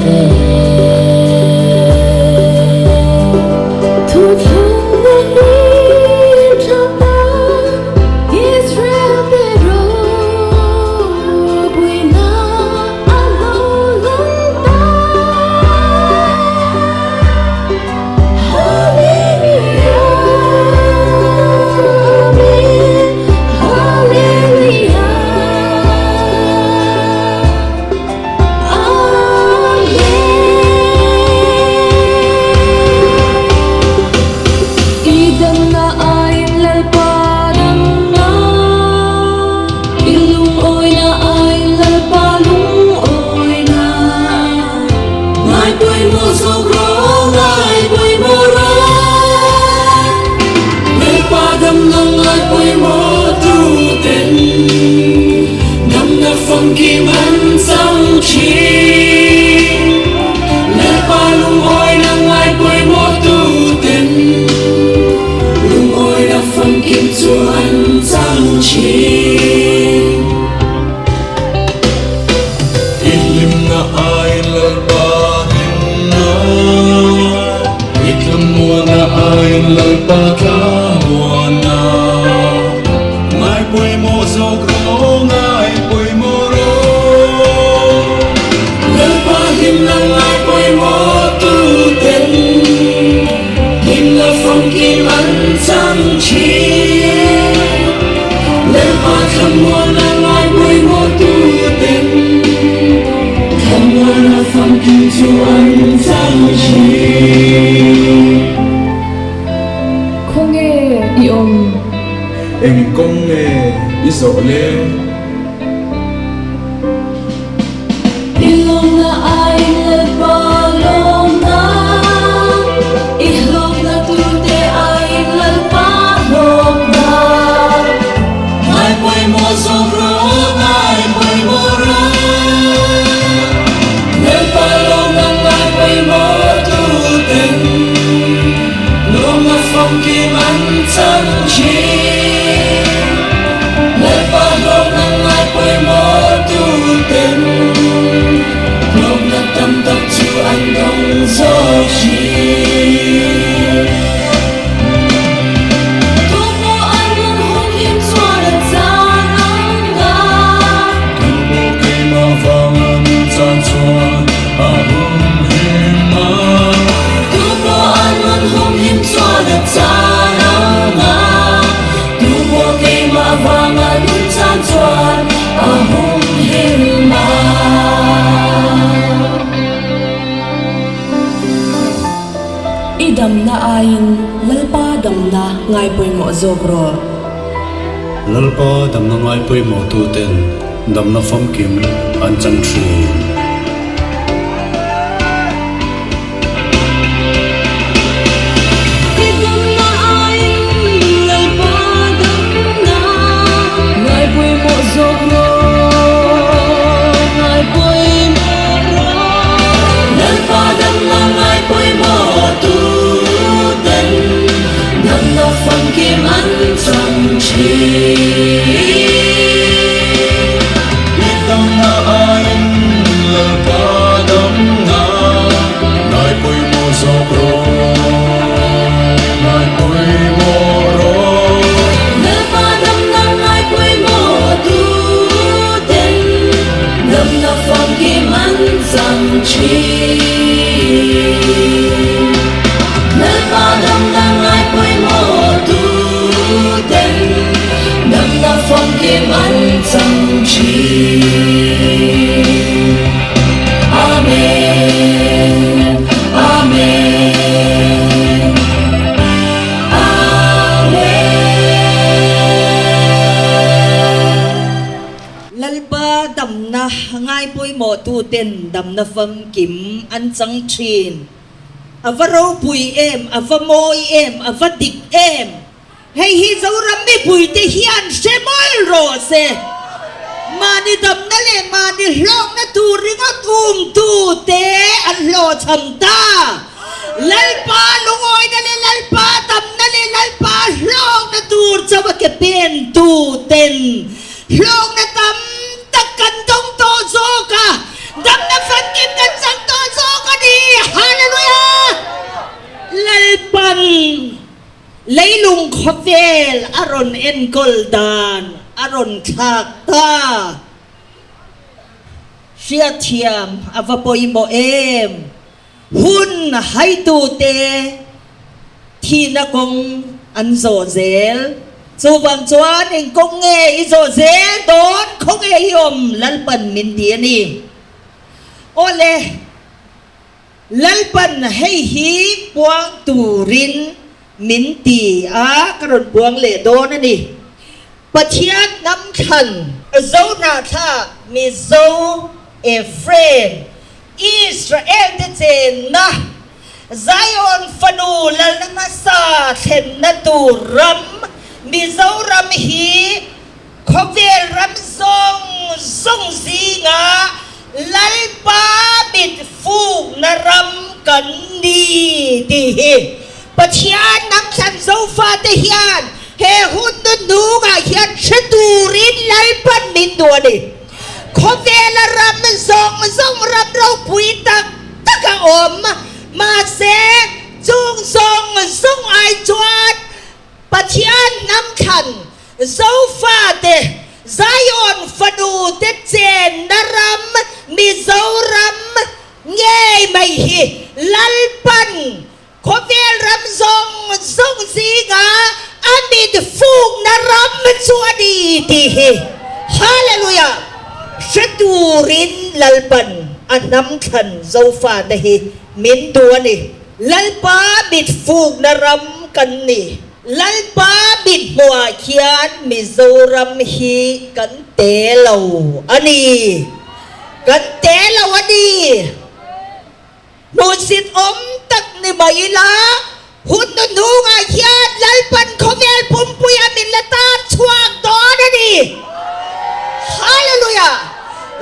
e. Thuthlung a hlim tha ta Israel te ropuina a lo lang ta. Hallelujah, Amen, Hallelujah, Amen. I damna aiin Lalpa damna, i lungawina aiin Lalpa lungawina. Ngai pawimawh zawk rawh, ngai pawimawh rawh. Lalpa damna ngai pawimawh tuten damna famkim an chang thin. Lalpa lungawina ngai pawimawh tuten lungawina famkim chu an chang thin. I hlimna aiin Lalpa hlimna, i thlamuanna aiin Lalpa thlamuanna. Ngai pawimawh zawk rawh, ngai pawimawh rawh. Lalpa hlimna ngai pawimawh tuten hlimna famkim an chang thin. Lalpa thlamuanna ngai pawimawh tuten thlamuanna famkim chu an chang thin. Khawnge i awm? Eng kawng nge i zawh le? I lawmna aiin Lalpa lawmna, i hlawkna turte aiin Lalpa hlawkna. Ngai pawimawh zawk rawh, ngai pawimawh rawh. Lalpa lawmna ngai pawimawh tuten lawmna famkim an chang thin. Lalpa lawmna. damna aiin Lalpa damna ngai pawimawh zawk rawh. Lalpa damna ngai pawimawh tuten damna famkim an chang thin. I damna aiin Lalpa damna ngai pawimawh zawk rawh, ngai pawimawh rawh. Lalpa damna ngai pawimawh tuten damna famkim an chang thin. I damna aiin Lalpa damna ngai pawimawh zawk rawh, ngai pawimawh rawh. Lalpa damna ngai pawimawh tuten damna famkim an chang thin. Lalpa damna ngai pawimawh tuten damna famkim an chang thin. Amen, Amen, Amen. Lalpa damna ngai pawimawh tuten damna famkim an chang thin. A va ropui em, a va mawi em, a va dik em! Hei hi Zoram mipuite hian hre mawlh rawh se. Mahni damna leh mahni hlawkna tur ringawt umtute an hlawhchham ta. Lalpa lungawina leh Lalpa damna leh Lalpa hlawkna tur chauh a ke pentuten hlawkna tam tak kan dawng tawh zawk a, damna famkim kan chang tawh zawk a ni. Hallelujah! Lalpan. Leilung khawvel a rawn enkawl dan a rawn thlak ta. Hriatthiam a va pawimawh em? Hun haitute thihna kawng an zawh zel. Chuvang chuan eng kawng nge i zawh zel dawn? Khawnge i awm? Lalpan min ti a ni. Awle. Lalpan hei hi puang turin min ti a, ka rawn puang leh dawn a ni. Pathian hnam thlan. Zohnahthlak, Mizo, Ephraim, Israel te chenna, Zion fanu lalna hmasa thlenna tur ram, Mizoram hi Khawvel ram zawng zawng zingah Lalpa mit fukna ram kan ni tih hi Pathian hnamthlan Zofate hian he hun nuhnungah hian hre turin Lalpan min duh a ni. Khawvela ram zawng zawng ram ropui tak tak a awm, mahse chung zawng zawng ai chuan Pathian hnamthlan Zofate, Zion fanute chenna ram Mizoram ngei mai hi Lalpan khawvel ram zawng zawng zinga a mit fukna ram chu a ni tih hi Hallelujah! Hre turin Lalpan a hnamthlan Zofate hi min duh a ni. Lalpa mit fukna ram kan ni. Lalpa mit hmuhah khian Mizoram hi kan te lo a ni. Kan te lo a ni. Hmuhsit awm tak ni mai ila, hun hnuhnungah hian Lalpan khawvel pumpuia min la tan chhuak dawn a ni. Hallelujah!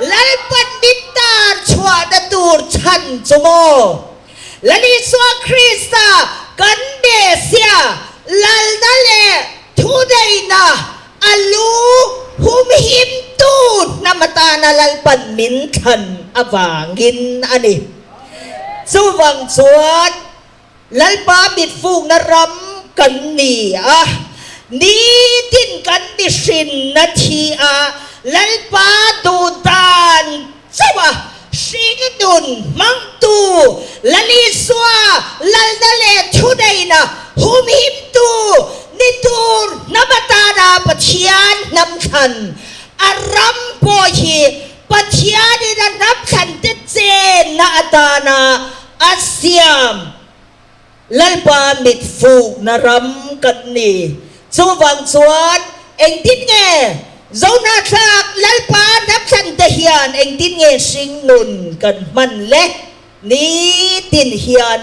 Lalpan min tar chhuahna tur chhan chu maw? Lal Isua Krista kan Messiah lalna leh thuneihna a lu humhimtu hnam atana Lalpan min thlan avangin a ni. Chuvang chuan Lalpa mitfukna ram kan ni a, nitin kan mihrinna thi a Lalpa duhdan chauh a hringnun hmangtu Lal Isua lalna leh thuneihna humhimtu ni tur hnam atana Pathian hnam thlan a ram pawh hi Pathianin a hnam thlan te chenna atana a siam. Lalpa mit fukna ram kan ni. Chuvang chuan engtin nge Zohnahthlak Lalpa hnamthlan te hian engtin nge hringnun kan hman le? Nitin hian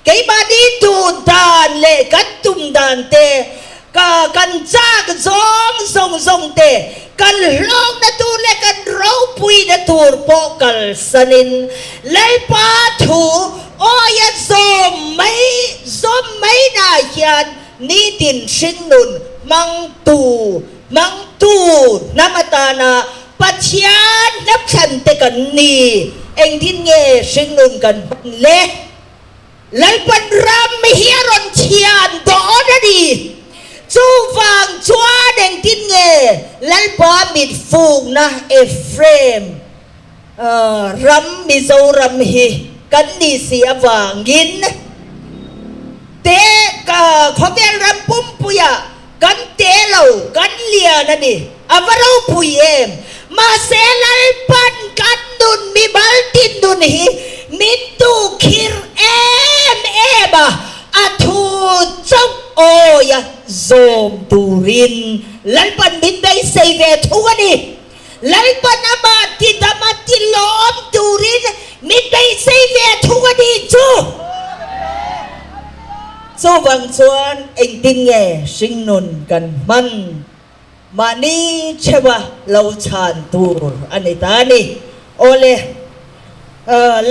keimahni duh dan leh kan tum dan te, ka kan chak zawng zawng zawng te, kan hlawkna tur leh kan ropuina tur pawh kalsanin Lalpa thu awia zawm mai zawm mai na hian nitin hringnun hmangtu hmangtu hnam atana Pathian hnapthlan te kan ni. Engtin nge hringnun kan hman le? Lalpan ram hi a rawn thian dawn a ni. Chuvang chuan engtin nge Lalpa mit fukna Ephraim ram Mizoram hi kan nih si avangin te khawvel ram pumpuiah kan te lo, kan lian a ni. A va ropui em! Mahse Lalpan kan nun mimal tin nun hi min tukhir em em a, a thu chauh awia zawm turin Lalpan min beisei ve thung a ni. Lalpan amah tidam a tilawm turin min beisei ve thung a nih chu. Chuvang chuan engtin nge hringnun kan hman mahni theuha lo chhan tur a ni ta a ni. Awle,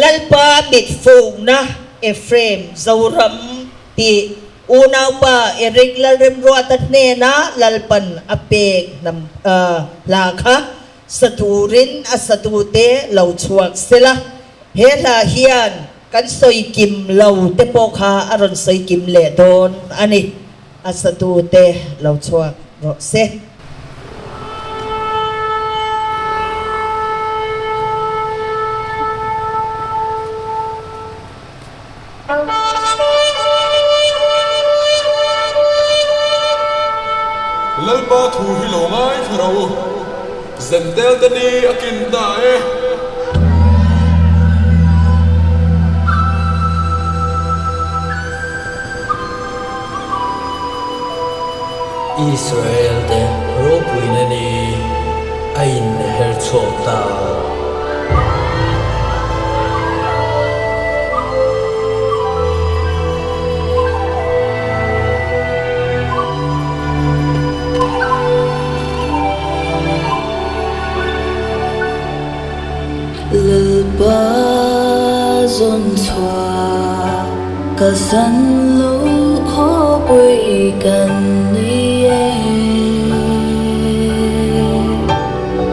Lalpa mitfukna Ephraim Zoram tih Unaupa Eric Lalremruata hnena Lalpan a pek hnam hla kha sa turin a satute lo chhuak sela, he hla hian kan sawi kim lo te pawh kha a rawn sawi kim leh dawn a ni, a satute lo chhuak rawh se. Lalpa thu hi lo ngaithla rawh u, Zentel te ni a kin ta e. Israel te ropuina ni a inher chhuak ta. Lalpa zawn chhuah kalsan lo khawpui kan ni e.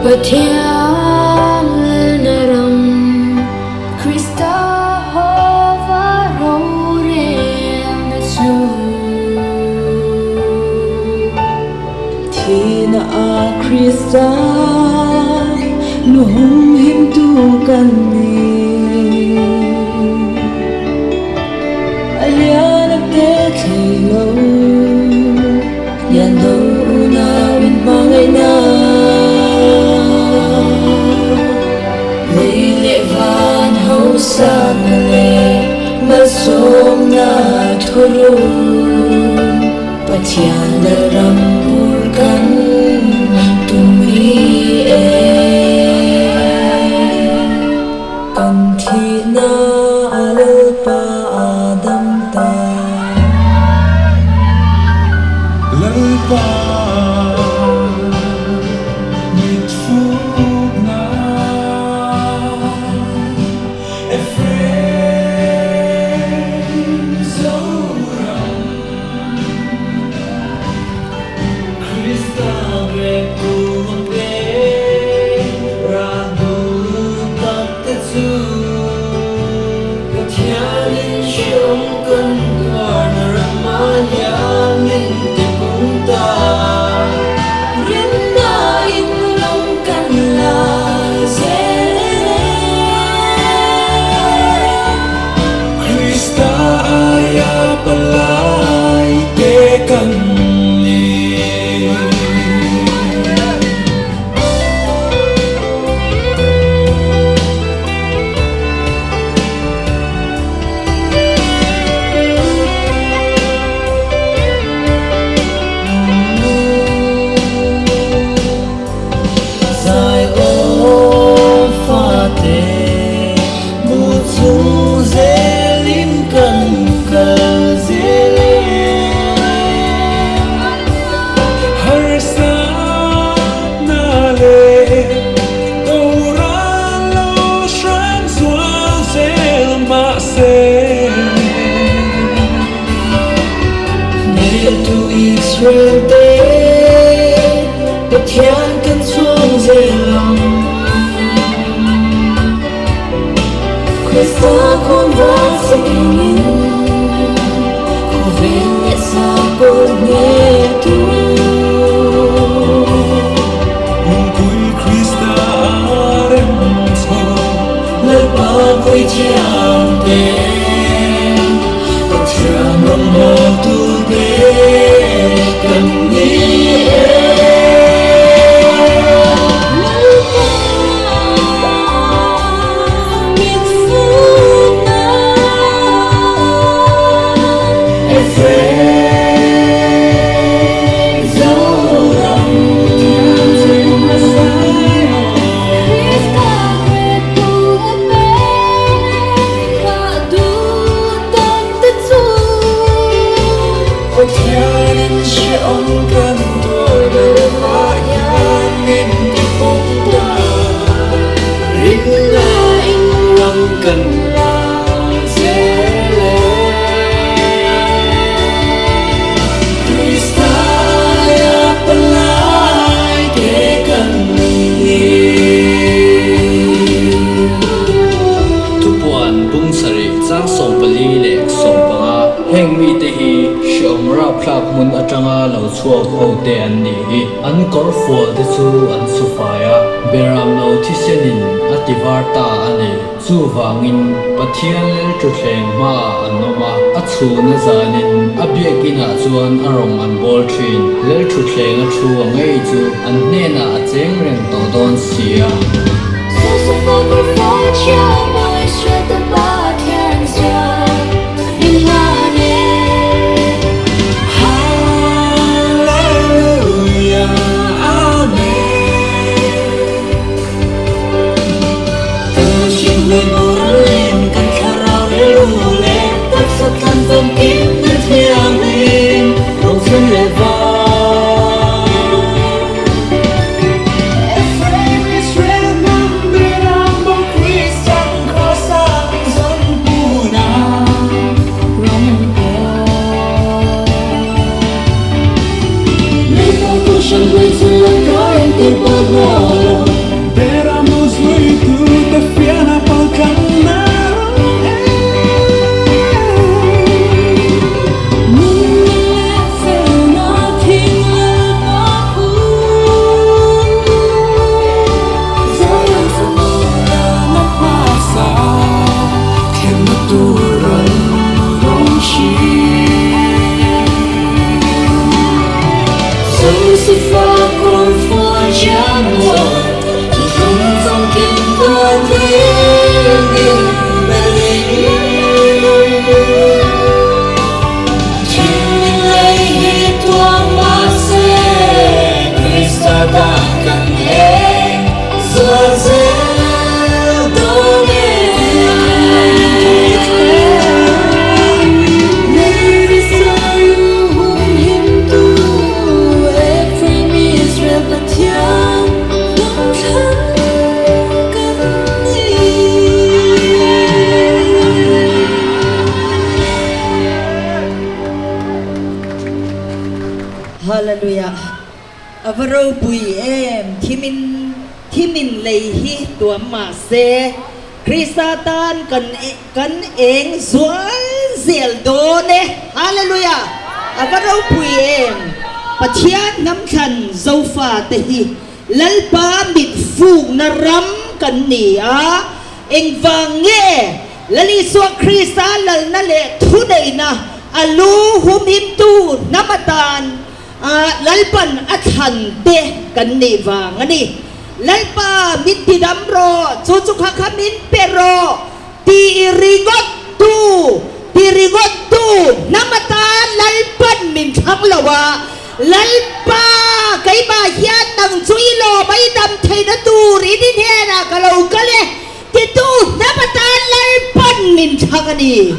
Pathian lalna ram Krista hova rorelna chu. Thihna ah Krista luhum himtu kan ni. A lian a te thei lo, lian do unau in hmangaihna. Lei leh van hausakna leh malsawmna thurun. Pathian Lalram bur kan tum rih e. Kan thihna a Lalpa a dam ta. Lalpa mitfukna Ephraim Zoram. Israel te Pathian kan chhuang zel ang. Krista khawnvar fingin khawvel leh sakawr hnehtu. Lungpui Krista a rem chho. Lalpa puithiam te, Pathian rawngbawltu te kan ni e. Lalpa mit futna. Ephraim Zoram Pathian chhung a sawi. Krista hretu a pek a duh tak te chu. Pathianin hrehawm kan tuar ber hian min ti pawm ta. Rinna in ram kan la zel e. Krista aia palai te kan ni. Thupuan bung sarih chang 14 leh 15, Heng mite hi hrehawm rapthlak hmun atanga lo chhuak ho te an nih hi. An kawr fual te chu an su fai a, beram lo thisenin a ti var ta a ni. Chuvangin Pathian Lalthutthleng hmaah an awm a, a chhuna zanin a biakinah chuan a rawng an bawl thin. Lalthutthleng a thu a ngei chu an hnenah a cheng reng tawh dawn si a. Hallelujah Amen. Kan mihring hlui boralin kan thlarau rilru leh taksa thlan famkim kan thianghlim rawng sen leh var. Ephraim Israel hnam beram bo Kristian Krosa zawn puna rawng pawl. Leikawng kohhran hlui chu lo kai an ti pawh hlawh lo. Beram lo zuitu te fiahna pal tlang na rawng eng. Nunna leh felna thing Lalpa phun. Zion fanu hmasa Thlenna tur an rawn hrilh. Josepha kawrfual chiangmuan, thuthlung famkim tuar thlengin belin. Thingin lei hi tuam mahse, Krista tan kan eng zual zel dawn e. Krista lu humhimtu, Ephraim Israel Pathian hnam thlan kan ni. Hallelujah. A va ropui em! Thimin thimin lei hi tuam mah se, Krista tan kan kan eng zual zel dawn e. Hallelujah! A va ropui em! Pathian hnam thlan Zofa te hi Lalpa mit fukna ram kan ni a, engvang nge Lal Isua Krista lalna leh thuneihna a lu humhimtu hnam atan Lalpan a thlan te kan nih vang a ni. Lalpa min tidam rawh, chu chu kha kha min pe rawh ti ringawt tu, ti ringawt tu hnam atan Lalpan min thlang lo a, Lalpa keimah hian nang chu i lawm a i dam theihna tur in i hnenah ka lo kal e titu hnam atan Lalpan min thlang a ni.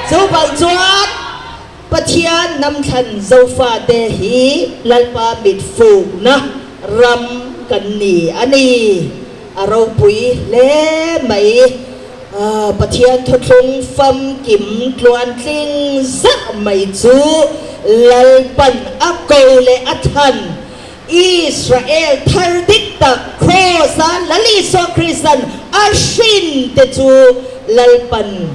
Chuvang chuan Pathian hnamthlan Zofate hi Lalpa mit fukna ram kan ni a ni. A ropui hle mai. Pathian thuthlung famkim tluantling zah mai chu Lalpan a ko leh a thlan Israel thar dik tak Kraws-a Lal Isua Kristan a hrin te chu Lalpan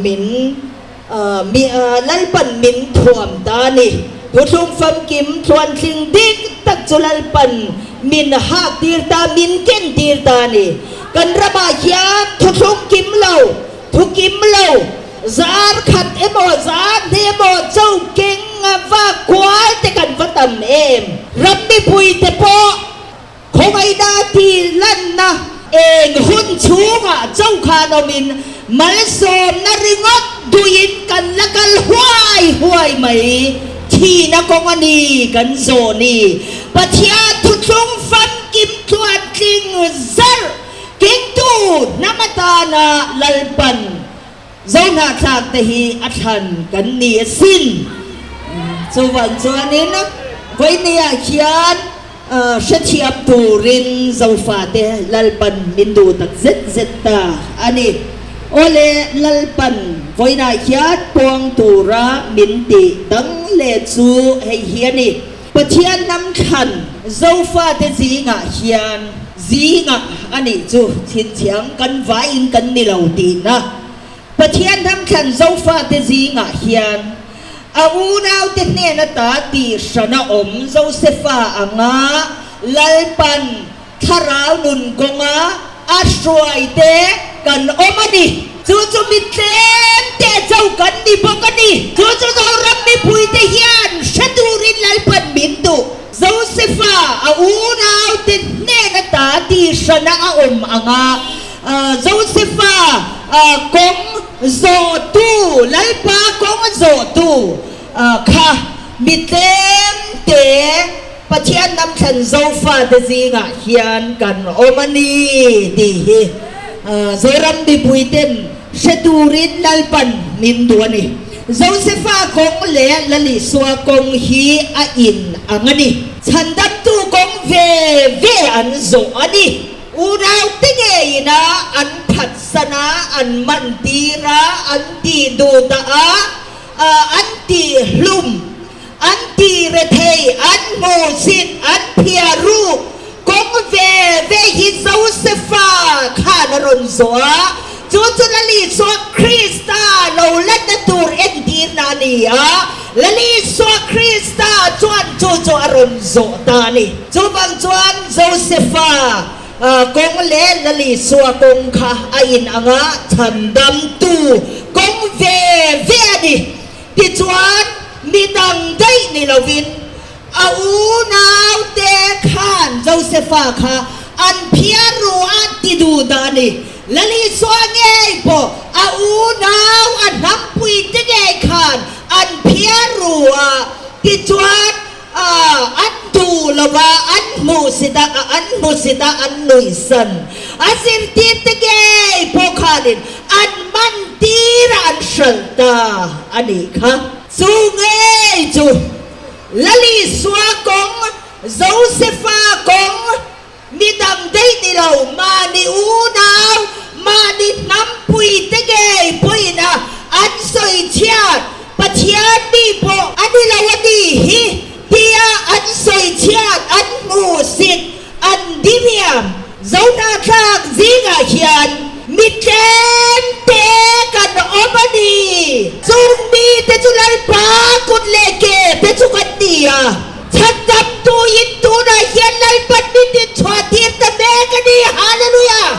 min Lalpan min thuam ta a ni. Thuthlung famkim tluantling dik tak chu Lalpan min hak tir ta, min ken tir ta a ni. Kan ramah hian thuthlung kim lo, thu kim lo, zar khat emaw, zar hnih emaw cho keng a va kual te kan va tam em. Ram mipui te pawh khawngaihna ti lanna eng hun chhungah cho khan awmin malsawmna ringawt duhin kan la kal huai huai mai. Thihna kawng a ni kan zawh ni. Pathian thuthlung famkim tluantling zarh kengtu hnam atana Lalpan Zohnahthlak te hi a thlan kan ni asin. Chuvang chuanin vawinia hian hrethiam turin Zofate Lalpan min duh tak zet zet ta a ni. Awle Lalpan vawiinah hian puang tura min tih dang leh chu hei hi a ni. Pathian hnam thlan Zofate zingah hian zingah a nih chu chhinchhiang kan vaiin kan ni lo tihna. Pathian hnam thlan Zofate zingah hian a unaute hnen ata tih hran a awm Josefa anga Lalpan Thlarau nun kawnga a hruaite kan awm a ni. Chu chu mi tlem te cho kan ni bawk a ni. Chu chu Zoram mipuite hian hre turin Lalpan min duh. Josefa a unaute hnen ata tih hrana a awm ang a, Josefa kawng zawhtu, Lalpa kawng zawhtu kha mi tlem te, Pathian hnam thlan Zofate zingah hian kan awm a ni tih hi Zoram mipuiten hre turin Lalpan min duh a ni. Josefa kawng leh Lalisua kawng hi a in ang a ni. Chhandamtu kawng ve ve an zawh a ni. Unaute ngeina an phatsan a, an mantir a, an tih duh dah a, an tih hlum. An ti rethei, an hmuhsit, an phiar ruk kawng ve ve hi Josefa khan a rawn zawh a, chu chu Lali chuan Krista lo lanna tur entirna a ni a, Lali chuan Krista chuan chu chu a rawn zawh ta a ni. Chuvang chuan Josefa kawng leh Lali Isua kawng kha a inang a, chhandamtu kawng ve ve a ni. Tichuan, mi dang daih ni lovin a unaute khan Josefa kha an phiar ru a ti duh dah a ni. Lalisua ngei pawh a unau a hnampuite ngei khan an phiar ru a, tichuan an duh lova an hmuhsit a, an hmusit a, an nuihsan. A zirtirte ngei pawh khanin an man tir a an hralh ta a nih kha. Chu ngei chu Lalisua kawng, Josefa kawng, Mi dang daih ni lo, mahni unau, mahni hnampuite ngei pawhin a an sawi chhiat, Pathian mi pawh a ni lo a ni hi tia an sawi chhiat, an hmuhsit, an diriam. Zohnahthlak zingah hian mi tlem te kan awm a ni. Chung mite chu Lalpa kut leh ke te chu kan ni a. Chhandamtu in tunah hian Lalpan min din chhuah tir ta mek a ni. Hallelujah!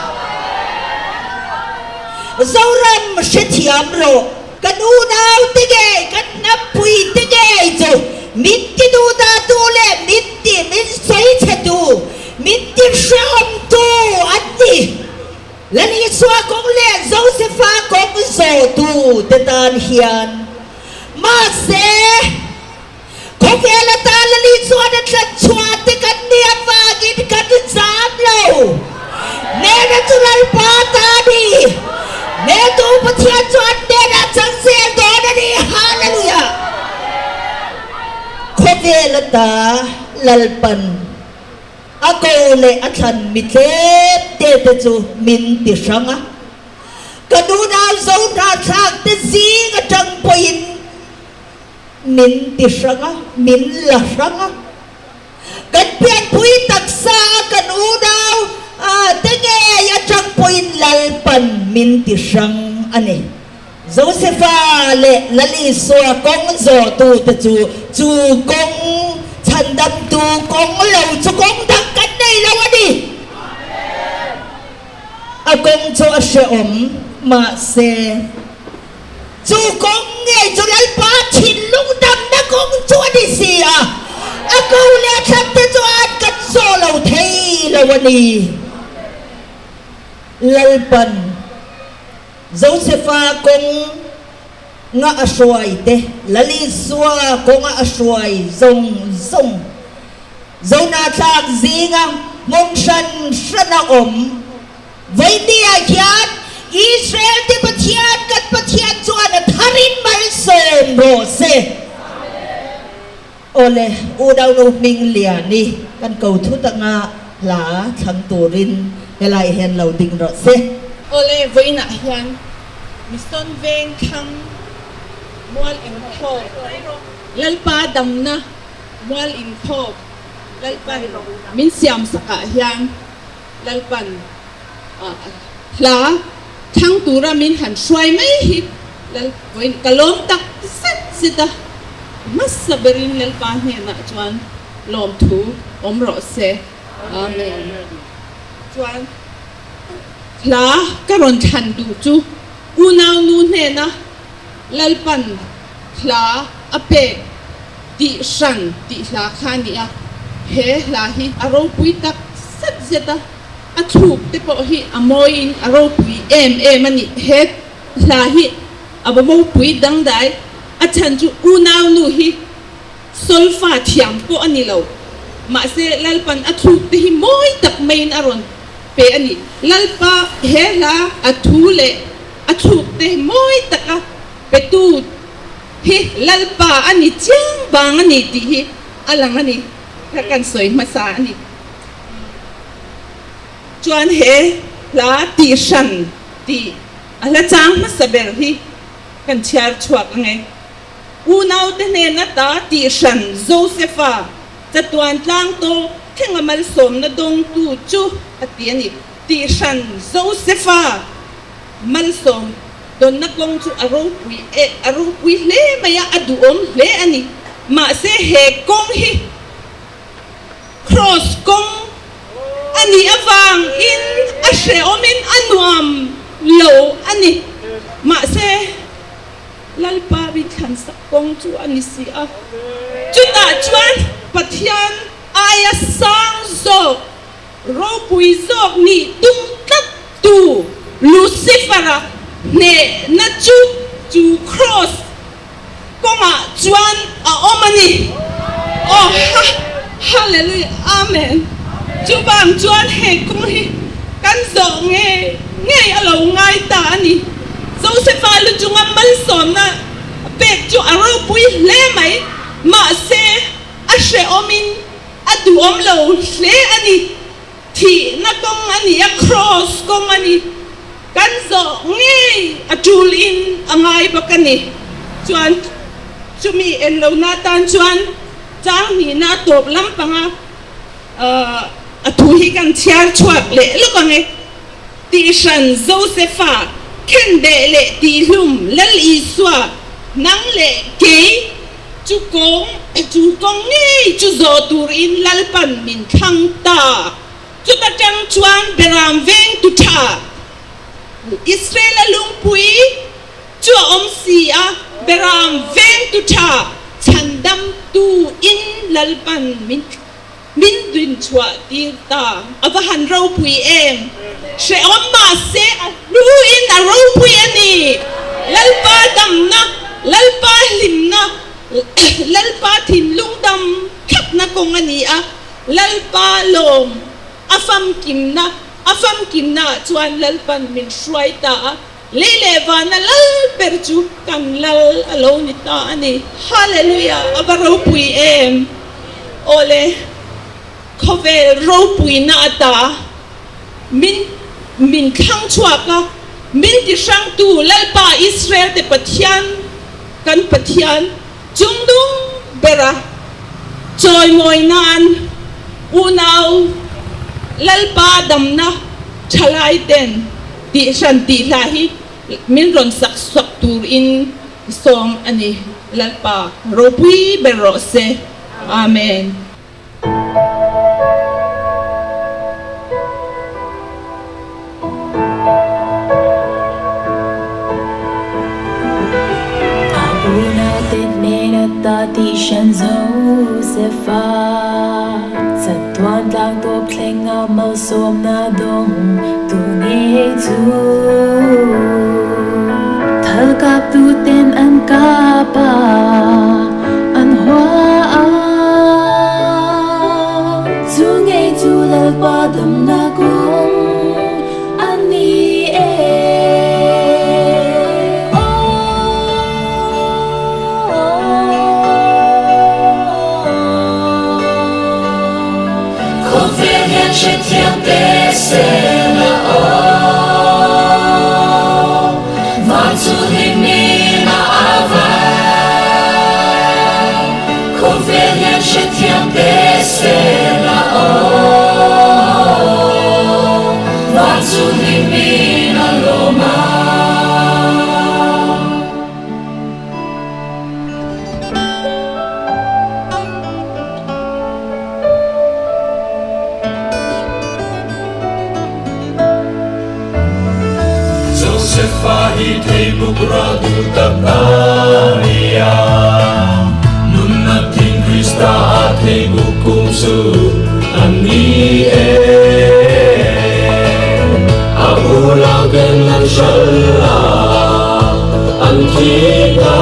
Zoram hrethiam rawh. Kan unau te ngei, kan hnampui te ngei chu min ti duhdahtu leh min ti min sawi chhetu, min ti hrehawmtu an ni. Lal Isua kawng leh Josefa kawng zawhtu te tan hian mahse, Khawvel atan Lali chuan a tlan chhuah te kan nih avangin kan zam lo. Nena chu Lalpa ta a ni. Netu Pathian chuan hnenah chang zel dawn a ni. Hallelujah! Khawvel ata Lalpan a ko leh a thlan mi tlem te te chu min ti hrang a. Zohnahthlak te zing atang pawhin min ti hrang a, min la hrang a. Kan pianpui taksa a kan unau te ngei atang pawhin Lalpan min ti hrang a ni. Josefa leh Lal Isua kawng zawhtute chu chu kawng chhandamtu kawng lo chu kawng dang kan nei lo a ni. A kawng chu a hrehawm, mahse chu kawng ngei chu Lalpa thinlung damna kawng chu a ni si a, a ko leh a thlante chuan kan zawh lo thei lo a ni. Lalpan. Josefa kawng nga a hruai te, Lal Isua kawnga a hruai zawng zawng, Zohnahthlak zinga hmun hran hrana awm vawinia hian Israel te Pathian kan Pathian chuan a tharin malsawm rawh se. Awle, Unaunu hming Liani kan ko thut anga hla thlang turin helai hian lo ding rawh se. Awle, vawiinah hian Mission Veng thlang mual inkhawm Lalpa damna mual inkhawm Lalpan min siam sakah hian Lalpan hla thlang tura min han hruai mai hi Lal vawiin ka lawm tak zet zet a, hmasa berin Lalpa hnenah chuan lawmthu awm rawh se. Amen. Chuan hla ka rawn thlan duh chu unaunu hnena Lalpan hla a pek tih hran tih hla kha a ni a, he hla hi a ropui tak zet zet a. A thluk te pawh hi a mawiin a ropui em em a ni. He hla hi a va ropui dangdai. A chhan chu unaunu hi solfa thiam pawh a ni lo. Mahse Lalpan a thluk te hi mawi tak maiin a rawn pe a ni. Lalpa he hla a thu leh a thluk te mawi taka petu hi Lalpa a ni chiang vang a ni tih hi a lang a ni. Kha kan sawi hmasa a ni. Chuan he hla tih hran tih a hla chang hmasa ber hi kan chhiar chhuak ang e. Unaute hnen ata tih hran Josefa chatuan tlang tawp thlenga malsawmna dawngtu chu a ti a ni. Tih hran Josefa malsawm dawnna kawng chu a ropui e, a ropui hle mai a, a duhawm hle a ni. Mahse he kawng hi. Kraws kawng a nih avangin a hrehawmin a nuam lo a ni. Mahse, Lalpa rinthlansak kawng chu a ni si a. Chutah chuan Pathian aia sang zawk, ropui zawk nih tum tlat tu Lucifer-a hnehna chu chu kraws Kawngah chuan a awm a ni. Aw ha, Hallelujah, Amen. Chuvang chuan he kawng hi kan zawh ngei ngei a lo ngai ta a ni. Josefa lu chunga malsawmna pek chu a ropui hle mai, mahse a hrehawmin a duhawm lo hle a ni. Thihna kawng a ni a, Kraws kawng a ni. Kan zawh ngei a tul in a ngai bawk a ni. Chuan chumi en lohna atan chuan chang hnihna a tawp lampanga a thu hi kan chhiar chhuak leh lawk ang e. Tihhran Josefa khenbeh leh tihhlum Lal Isua nang leh kei Chu kawng, chu kawng ngei chu zawh turin Lalpan min thlang ta. Chuta tang chuan Beram vengtu tha Israela lungpui chu a awm si a, Beram vengtu tha chhandamtu in Lalpan min min dinchhuah tir ta. A va han ropui em! Hrehawm mahse a hluin a ropui a ni. Lalpa damna, Lalpa hlimna, Lalpa thinlung dam thlapna kawng a ni a, Lalpa lawm a famkimna, a famkimnaah chuan Lalpan min hruai ta a, lei leh vana lal ber chu kan lal a lo ni ta a ni. Hallelujah! A va ropui em! Awle, khawvel ropuina ata min min thlang chhuak a. Min ti hrangtu Lalpa Israel te Pathian kan Pathian chungdung bera chawimawi nan unau Lalpa damna thalai ten tih hran tih hla hi min rawn sak sak tur in sawm a ni. Lalpa ropui ber rawh se. Amen. A unaute hnen ata tihhran Josefa chatuan tlang tawp thlenga malsawmna dawng tu ngei chu thal kaptuten an kap a, an hua a. Chu ngei chu Lalpa damna kawng a ni e. Khawvel hian hrethiam teh se la aw. Van chu hlimin a au vang. Khawvel hian hrethiam teh se la aw. Van chu hlimin a lawm ang. Josefa hi theibuk rah duh tak a ni a, nunna thing Krista a theibuk kum chu a ni e. A bulah ken an hral a, an thi ta.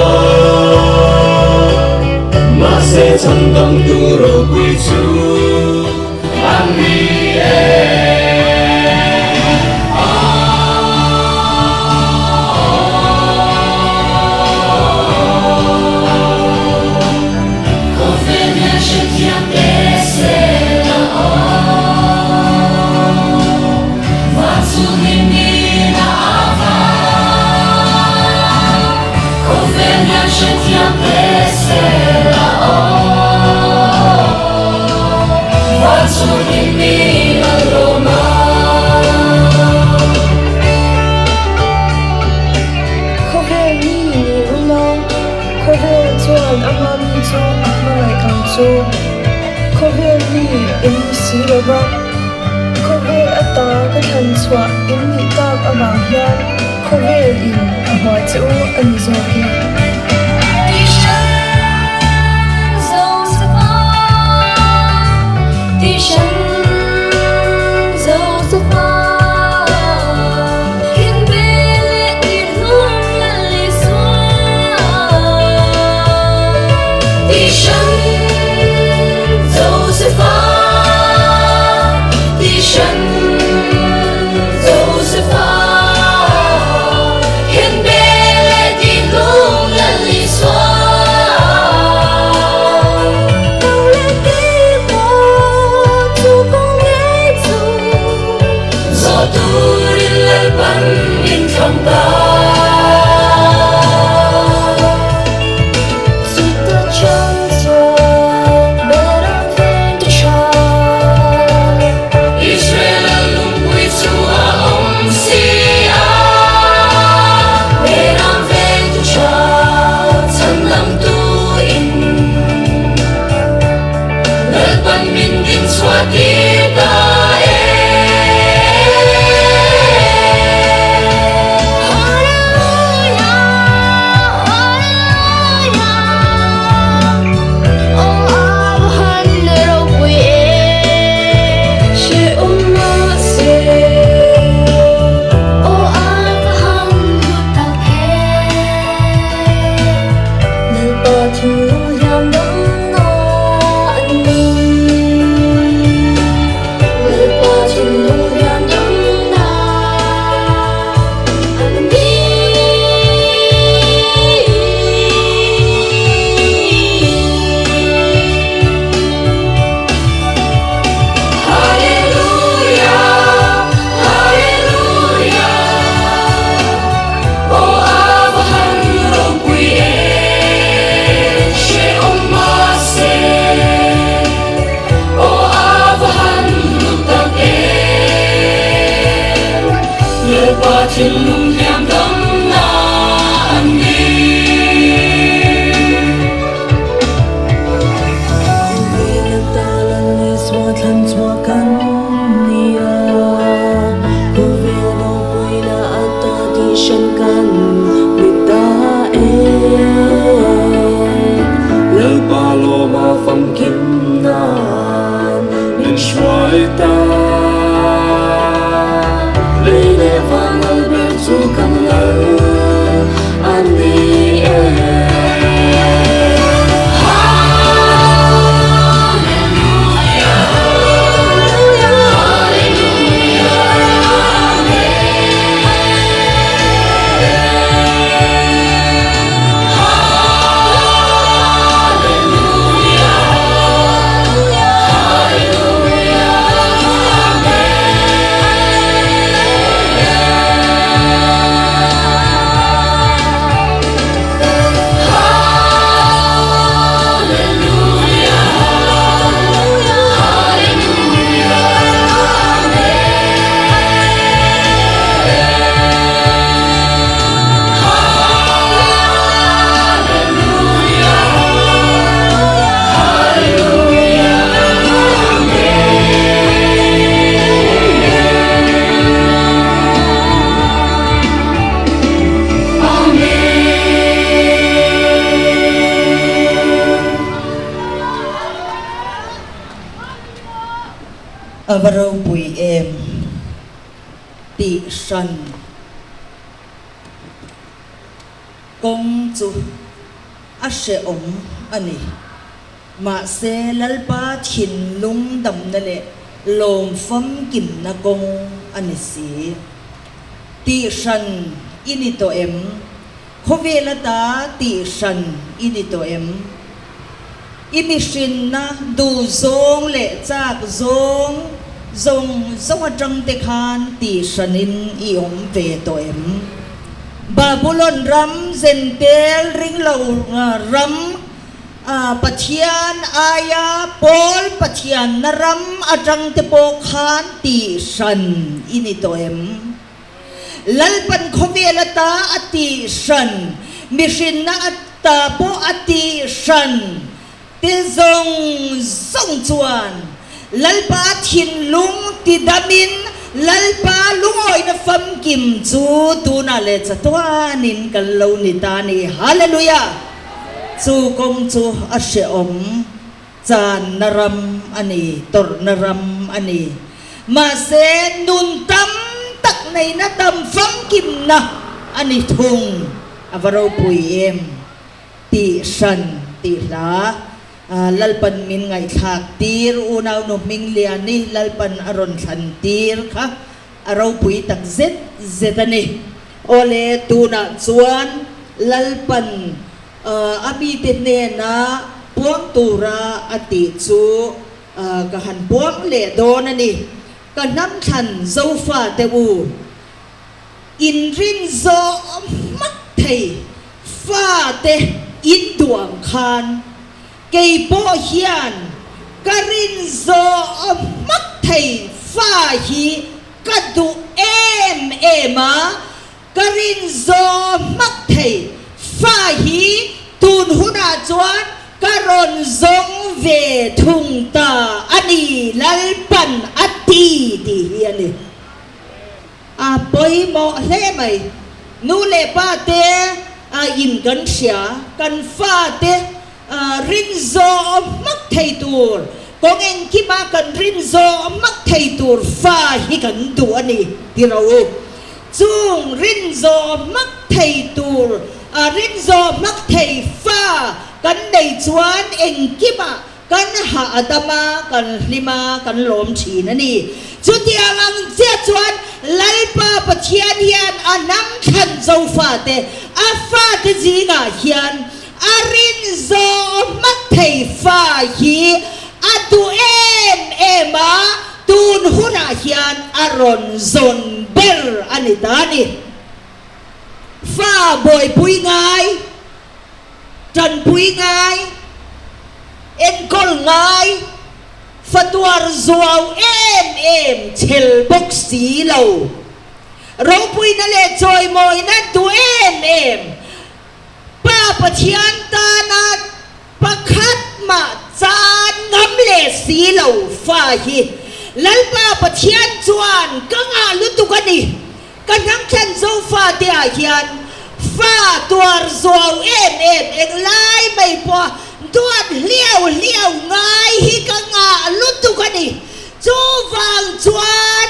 Mahse chhandam tu ropui chu a ni e. Khawvel hian hrethiam teh se la aw. Van chu hlimin a au vang. Khawvel hian hrethiam teh se la aw. Van chu hlimin a lawm ang. Khawvel mi ni ula, khawvel chuan ama mi chu a hmangaih ang chu. Khawvel mi in ni si lo va, khawvel ata ka thlan chhuah in nih tak avang hian khawvel in a hua che u a ni zawk e. thinlung hliam damna an ni. Khawvel ata Lal Isua thlan chhuah kan ni a, khawvel ropuina ata tihhran kan ni ta e. Lalpa lawma famkim nan min hruai ta. Lei leh van lal ber chu kan lal a ni e. A va ropui em tih hran kawng chu a hrehawm a ni. Mahse, Lalpa thinlung damna leh lawm famkimna kawng a ni si. Tih hran i ni tawh em? Khawvel ata tih hran i ni tawh em? I mihrinna duh zawng leh chak zawng zawng zawng atang te khan tih hranin i awm ve tawh em? Babulon ram, Zentel ringlo ram, Pathian aia pawl Pathianna ram atang te pawh khan tih hran i ni tawh em? Lalpan khawvel ata a tih hran, mihrinna ata pawh a tih hran te zawng zawng chuan Lalpa thinlung tidamin Lalpa lungawina famkim chu tunah leh chatuanin kan lo ni ta a ni. Hallelujah! Chu kawng chu a hrehawm channa ram a ni, tawrhna ram a ni. Mahse, nun tam tak neihna tam famkimna a ni thung. A va ropui em? Tih hran tih hla Lalpan min ngaihthlak tir, unaunu Hmingliani Lalpan a rawn thlan tir kha a ropui tak zet zet a ni. Awle, tunah chuan Lalpan a mite hnena puang tura a tih chu ka han puang leh dawn a ni. Ka hnam thlan Zofate u, inrin zawh hmak thei fate in duh ang khan kei pawh hian ka rin zawh hmak thei fa hi Ka duh em em a, ka rin zawh hmak thei. Fa hi tun hunah chuan ka rawn zawng ve thung ta a ni, Lalpan a ti tih hi a ni. A pawimawh hle mai. Nu leh pa te in kan hria, kan fa te Rin zawh hmak thei tur, kawng engkima kan rin zawh hmak thei tur fa hi kan duh a ni ti ro u. Chung rin zawh hmak thei tur, rin zawh hmak thei fa kan nei chuan engkima kan hah a dam a, kan hlim a, kan lawm thin a ni. Chutiang ang chiah chuan Lalpa Pathian hian a hnam thlan Zofate, a fate zingah hian A rin zawh hmak thei fa hi a duh em em a, tun hunah hian a rawn zawn ber a ni ta a ni. Fa buaipui ngai, tanpui ngai, enkawl ngai, fa tuar zuau em em chhel bawk si lo. Ropuina leh chawimawina duh em em Pa Pathian tana pakhat mah chan ngam leh si lo fa hi Lalpa Pathian chuan ka ngah lutuk a ni. Ka hnamthlan Zofa te ah hian fa tuar zuau em em englai mai pawh duat hliau hliau ngai hi ka ngah lutuk a ni. Chuvang chuan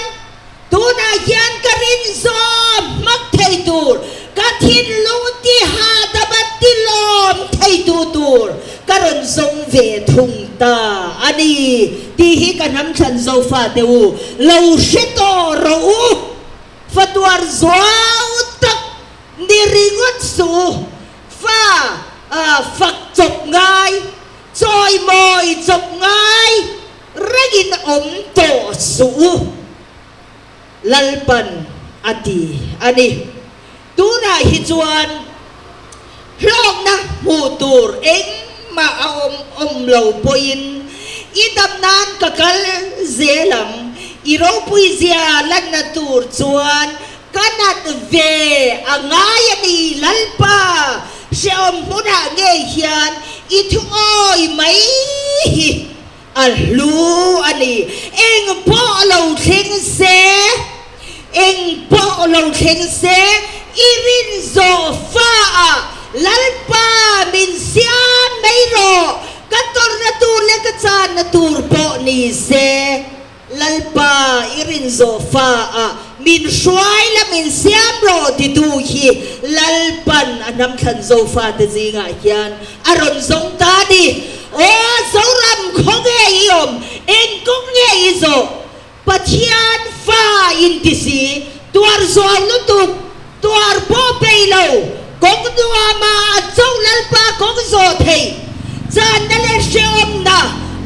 tunah hian ka rin zawm hmak thei tur, ka thinlung ti hahdam a ti lawm thei tu tur ka rawn zawng ve thung ta a ni tih hi ka hnamthlan Zofa te u lo hre tawh rawh u. Fatuar zuau tak ni ringawt suh u, fa fak chawp ngai, chawimawi chawp ngai rengin awm tawh suh u, Lalpan a ti a ni. Tunah hi chuan hlawkna hmuh tur engmah a awm awm lo pawhin i dam nan ka kal zel ang. I ropui zia lanna tur chuan ka nat ve a ngai a ni Lalpa, hrehawm hmunah ngei hian i thuawi mai hi A hlu a ni. Eng pawh lo thleng se, eng pawh lo thleng se, i rin zawh fa ah Lalpa min siam mai rawh, ka tawrhna tur leh ka channa tur pawh ni se, Lalpa i rin zawh fa ah min hruai la min siam rawh titu hi Lalpan a hnamthlan Zofate zingah hian A rawn zawng ta a ni. Aw Zoram khaw nge i awm? Eng kawng nge i zawh? Pathian fa in ti si, tuar zuau lutuk, tuar pawh pei lo, kawng nuama a choh Lalpa kawng zawh theih, channa leh hrehawmna,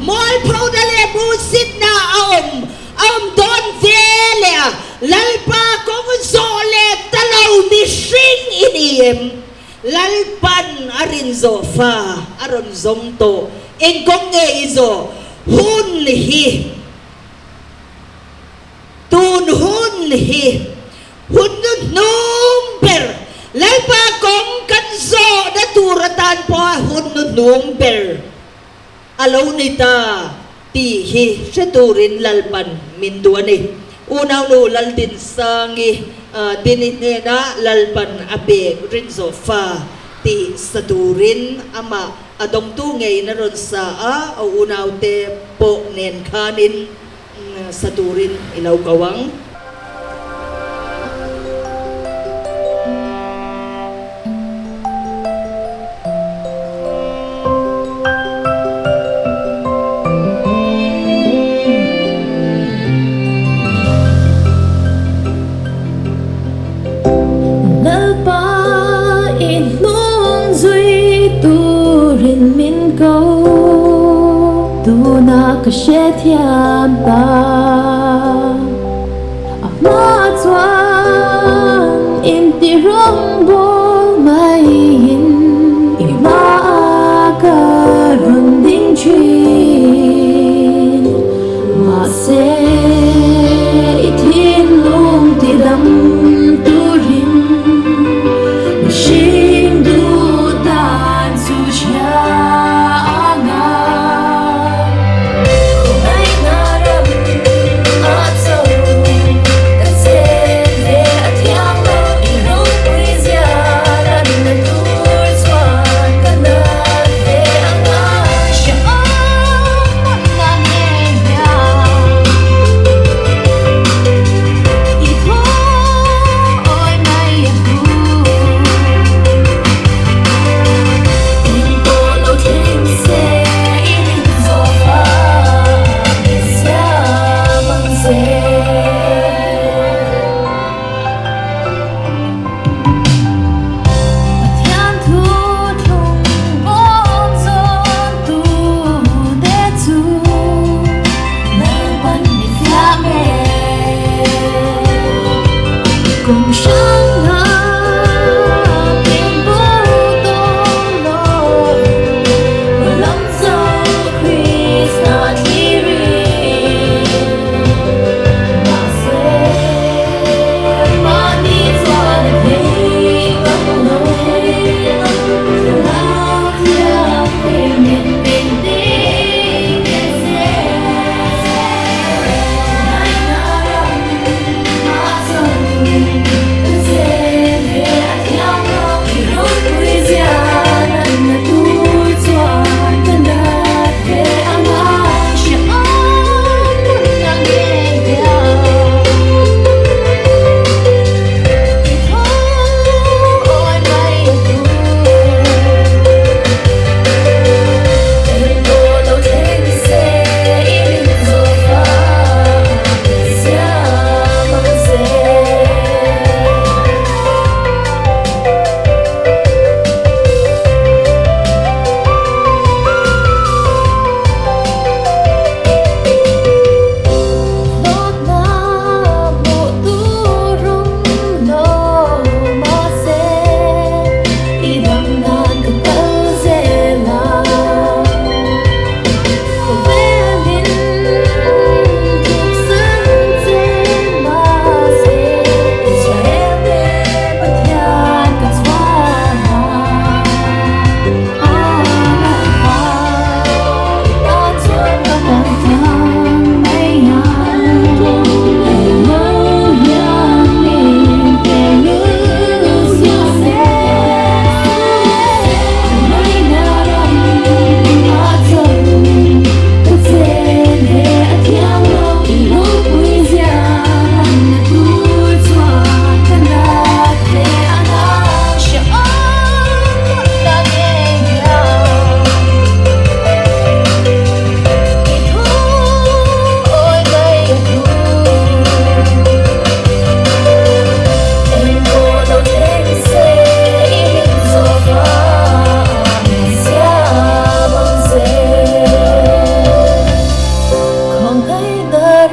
mualphona leh hmuhsitna a awm a awm dawn ve leh a, Lalpa kawng zawh leh ta lo mihring i ni em? Lalpan a rin zawh fa a rawn zawng tawh. Eng kawng nge i zawh hun hi? Tun hun hi hun nu hnung ber. Lalpa kawng kan zawhna tur atan pawha hun nu hnung ber a lo ni ta tih hi hre turin Lalpan min duh a ni. Unaunu Laldinsangi Dini hnenah Lalpan a pek rinzawh fa tih sa turin amah a dawngtu ngeiin a rawn sa a, a unaute pawh nen khanin sa turin i lo ko ang. Lalpa i hnung zui turin min ko, tunah ka hrethiam ta. A hma chuan inti rawngbawl maiin i hmaah ka rawn ding thin. Mahse i thinlung tidam turin mihring duh dan chu chhia a ngai. Khawngaihna ram a cho ka chen ve a thiang lo i ropui zia lanna tur chuan ka nat ve a ngai.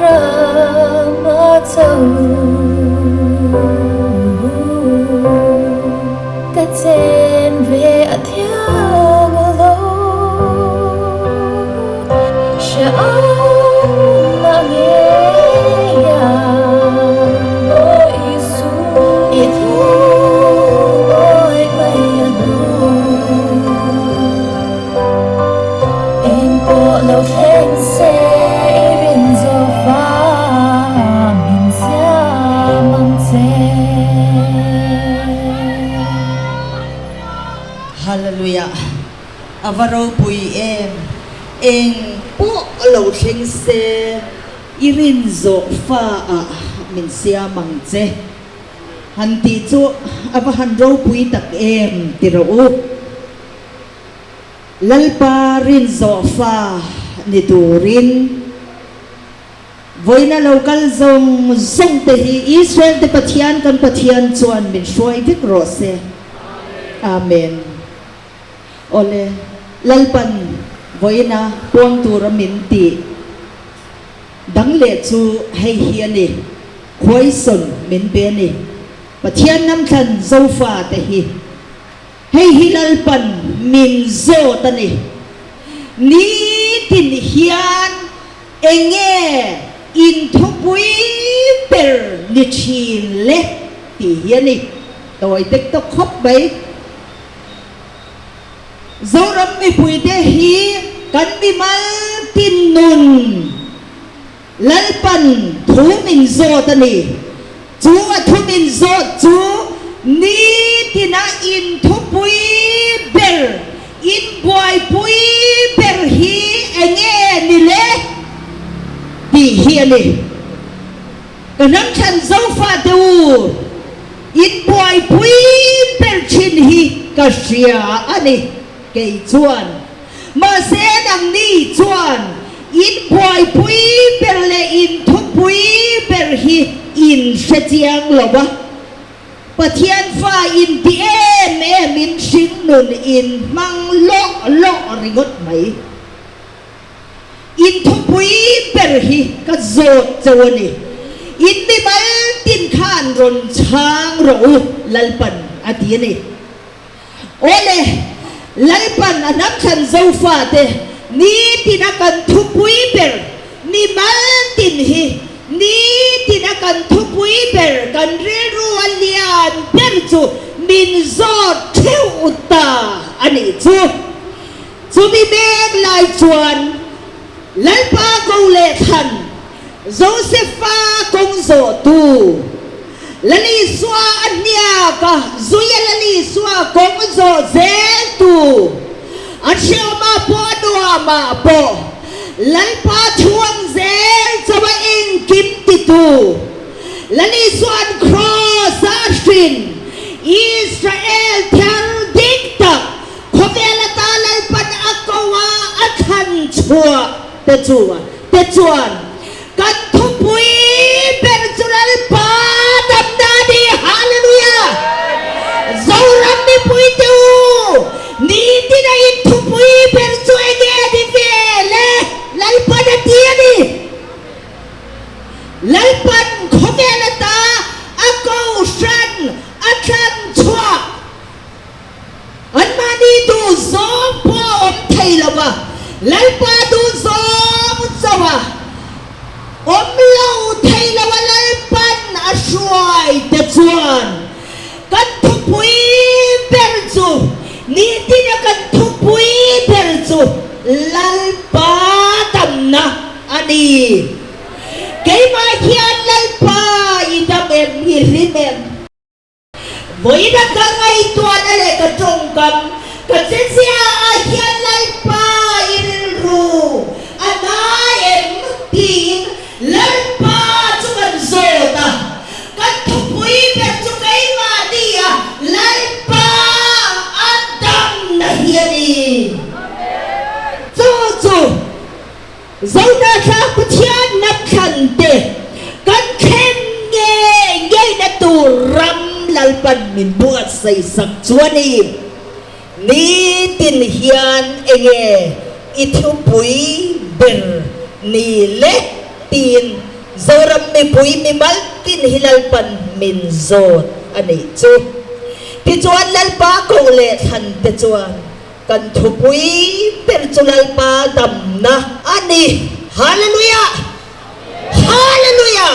rama cho Ka chen ve a thiang lo Hre awm na ngei a Aw Isu i thu awi mai a hnu Eng pawh lo thleng se i rin zawh fa min siam ang che. Hallelujah a va ropui em eng pawh lo thleng se i rin zawh fa ah min siam ang che. Han tih chu a va han ropui tak em ti rawh u. Lalpa rinzawh fa ni turin vawiina lo kal zawng zawng te hi Israel te Pathian kan Pathian chuan min hruai vek rawh se. Amen. Awle, Lalpan vawiina puang tura min tih dang leh chu hei hi a ni, Khuaisawn min pe a ni. Pathian namthlan Zofa te hi. Hei hi Lalpan min zawt a ni. Nitin hian enge in thupui ber ni thin le tih hi a ni. Tawi tek tawk khawp mai. Zoram mipuite hi kan mimal tin nun Lalpan thu min zawt a ni. Chu a thu min zawt chu nitina in thupui ber, in buaipui ber hi enge ni le? tih hi a ni. Ka hnam thlan Zofate u, in buaipui ber thin hi ka hria a ni. Kei chuan, mahse nangni chuan in buaipui ber leh in thupui ber hi in hre chiang lo a, Pathian fa in ti em em in hringnun in hmang lawh lawh ringawt mai. In thupui ber hi ka zawt chauh a ni. In mimal tin khan rawn chhang rawh u, Lalpan a ti a ni. Awle, Lalpan a hnamthlan Zofate nitina kan thupui ber mimal tin hi nitina kan thupui ber kan rilru a lian ber chu min zawt theuh ta a nih chu. Chumi mek lai chuan Lalpa ko leh thlan Josefa kawng zawhtu Lalisua a hniak a, zuia Lalisua kawng zawh zeltu a hriawmah pawh a nuamah pawh Lalpa thuang zel chauh a engkim titu Lalisua'n Kraws a hrin Israel thar dik tak khawvel ata Lalpan a ko a a thlan chhuah te chu te chuan kan thupui ber chu Lalpa damna a ni. Hallelujah! Zoram mipui te u, nitin a in thupui ber chu enge a ni ve le? Lalpan a ti a ni. Lalpan khawvel ata a kohhran a thlan chhuak. Anmahni duh zawng pawh a awm thei lo va, Lalpa duh zawng chauh a awm lo thei lo a, Lalpan a hruai te chuan kan thupui ber chu, nitina kan thupui ber chu Lalpa damna a ni. Keimah hian Lalpa i dam em, i hlim em? Vawiina ka ngaihtuahna leh ka tawngkam ka chezia ah hian Lalpa i rilru a nai em tiin Lalpa chu kan zawt a, kan thupui ber chu keimahni a Lalpa a damna hi a ni. Chu chu Zohnahthlak Pathian hnamthlan te kan thlen ngei ngeina tur ram Lalpan min buatsaih sak chu a ni. Nitin hian enge i thupui ber ni le? Tiin Zoram mipui mimal tin hi Lalpan min zawt a nih chu. Tichuan Lalpa koh leh thlan te chuan kan thupui ber chu Lalpa damna a ni. Hallelujah! Hallelujah!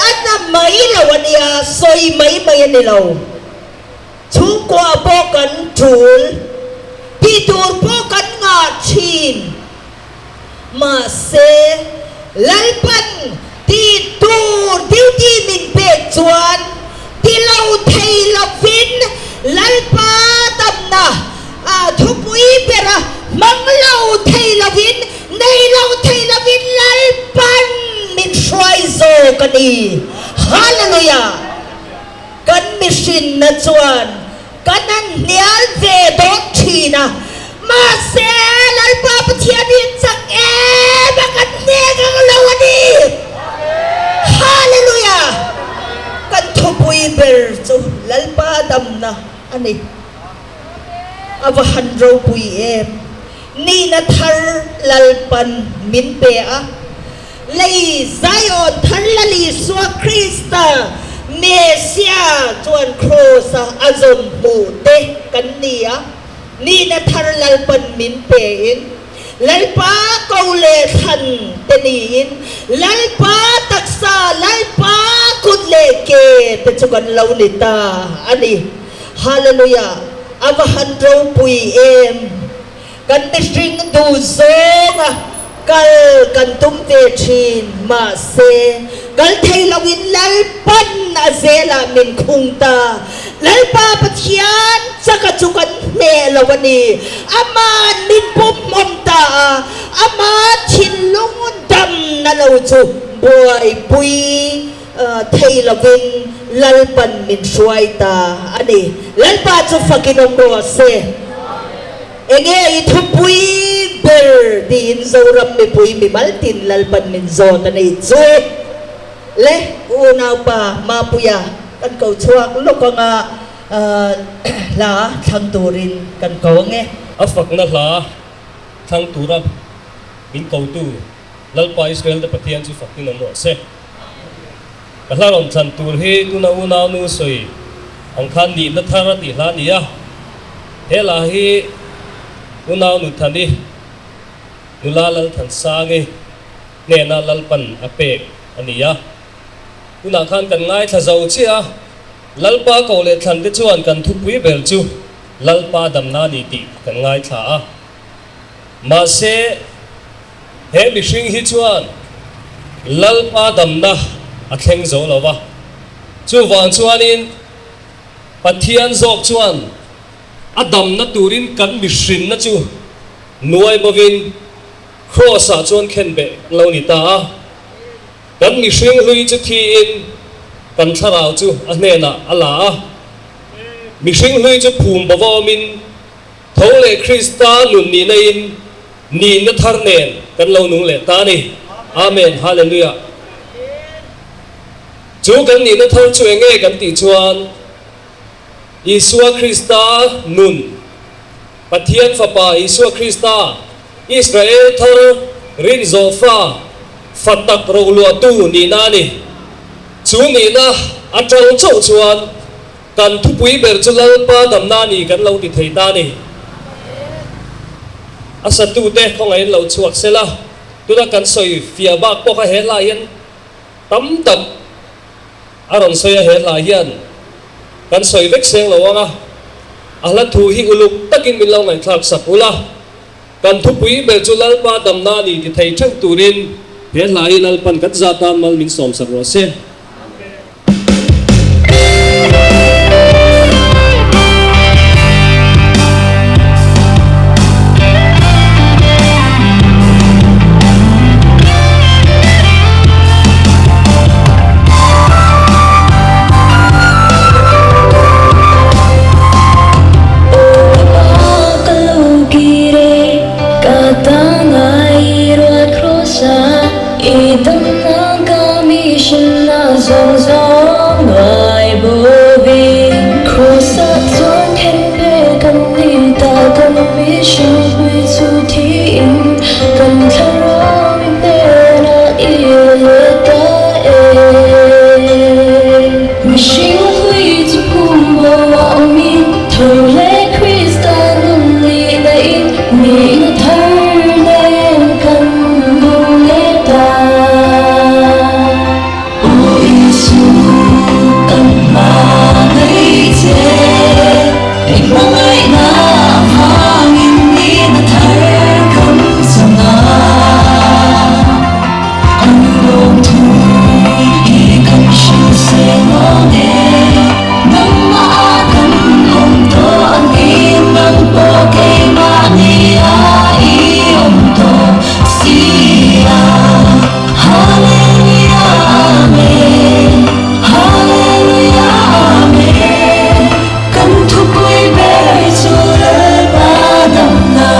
A na mai lo a nia, sawi mai mai a ni lo. Chhungkua pawh kan tul, tih tur pawh kan ngah thin. Mahse, Lalpan tih tur duty min pek chuan ti lo thei lovin Lalpa damna thupui bera hmang lo thei lovin, nei lo thei lovin Lalpan min hruai zawk a ni. Hallelujah! Kan mihrinna chuan Kan han hnial ve dawn thin a, mahse Lalpa Pathian hi chak em a kan hnek ang lo a ni. Hallelujah! Kan thupui ber chu Lalpa damna a ni. A va han ropui em! Nihna thar Lalpan min pe a. Lei Zion thar Lal Isua Krista, Messiah, chuan Kraws-a a zawn hmuh te kan ni a, nihna thar Lalpan min pein, Lalpa ko leh thlan te niin, Lalpa taksa, Lalpa kut leh ke te chu kan lo ni ta a ni. Hallelujah! A va han ropui em! Kan mihring duh zawnga kal kan tum ve thin, mahse kal thei loin Lalpan a zelah min khung ta. Lalpa Pathian chaka chu kan hneh lo a ni. Aman min pumhmawm ta a, ama thinlung dam na lo chu buaipui thei lovin Lalpan min hruai ta a ni. Lalpa chu fakin awm rawh se. Enge i thupui ber tiin Zoram mipui mimal tin Lalpan min zawt a nei chu le unaupa Mapuia kan ko chhuak lawk anga hla thlang turin kan ko ange. A fakna hla thlang tura min kotu Lalpa Israel te Pathian chu faktin awm rawh se. Ka hla rawn thlan tur hi tuna unaunu sawi ang khan nihna thar a tih hla a ni a, he hla hi unaunu Thani, nula Lalthansangi hnena Lalpan a pek a ni a. Tunah khan kan ngaithla zo chiah a, Lalpa koh leh thlan te chuan kan thupui ber chu Lalpa damna a ni tih kan ngaithla a. Mahse. He mihring hi chuan Lalpa damna a thleng zo lo va, chuvang chuanin Pathian zawk chuan a damna turin kan mihrinna chu nuai bovin Kraws-ah chuan khenbeh lo ni ta a. Kan mihring hlui chu thiin kan thlarau chu a hnenah a la a, mihring hlui chu phum bova awmin tho leh Krista nun nihna in Nihna thar nen kan lo nung leh ta a ni. Amen Hallelujah. Chu kan nihna thar chu enge kan tih chuan Isua Krista nun, Pathian Fapa Isua Krista, Israel thar rinzawh fa, fa tak rohluahtu nihna a ni. Chu nihna atang chauh chuan Kan thupui ber chu Lalpa damna a ni kan lo ti thei ta a ni. A satute khawngaihin lo chhuak se la, tuna kan sawi fiah bak pawh kha he hla hian tam tak a rawn sawi a, he hla hian kan sawi vek seng lo ang a, a hla thu hi uluk takin min lo ngaihthlak sak ula, kan thupui ber chu Lalpa damna a ni ti thei theuh turin he hla hi Lalpan kan zah tan mal min sawm sak rawh se. thu hi kan hrilh seng ang e. Nangmah ah kan awm tawh angin nang pawh keimahni ah i awm tawh si a. Hallelujah Amen Hallelujah Amen Kan thupui ber chu Lalpa damna.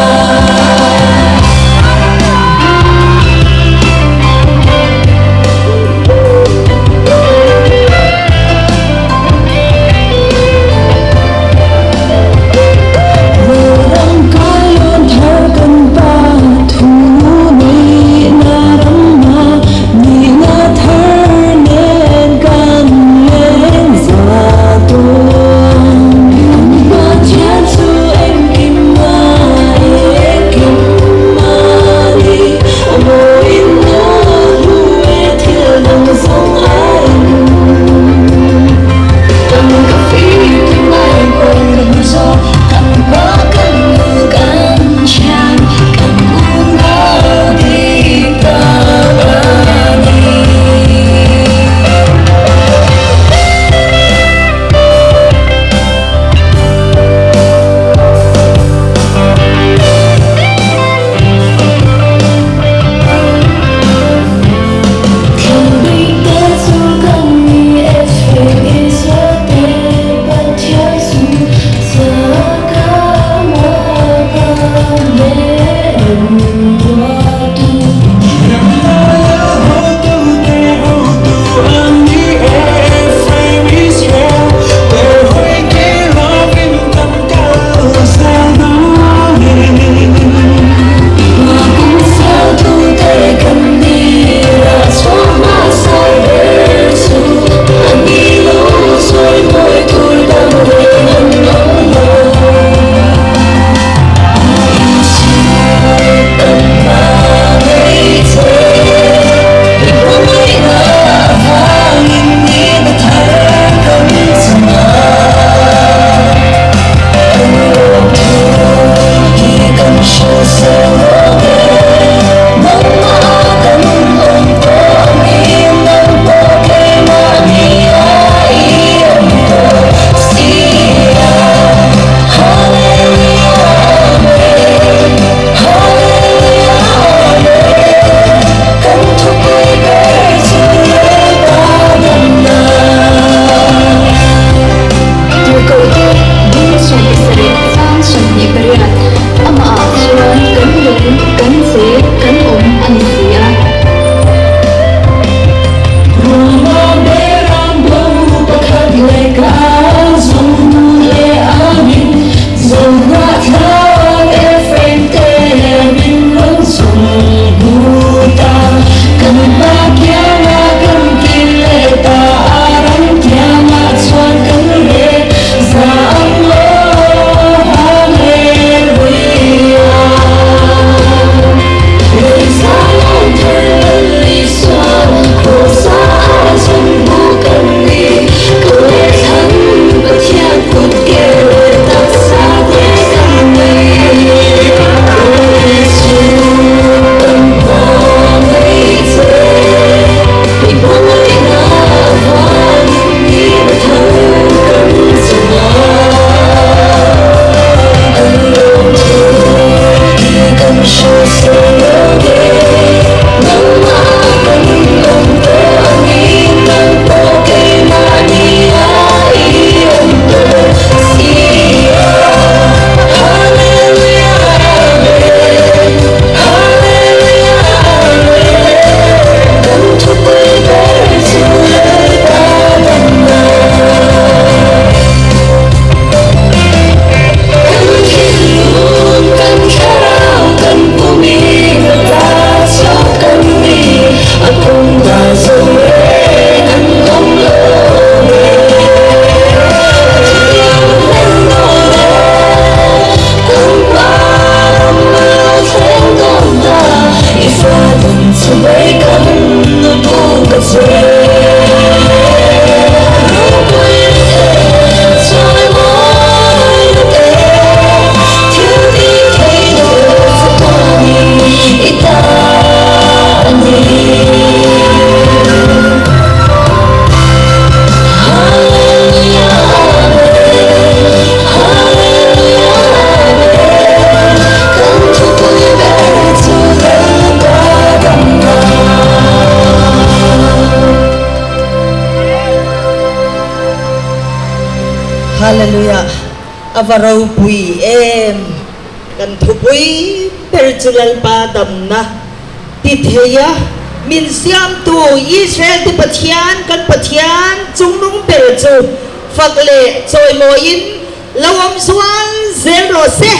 Hallelujah! A va ropui em! Kan thupui ber chu Lalpa damna ti thei a, min siamtu Israel te Pathian, kan Pathian chungnung ber chu fak leh chawimawiin lo awm zual zel rawh se.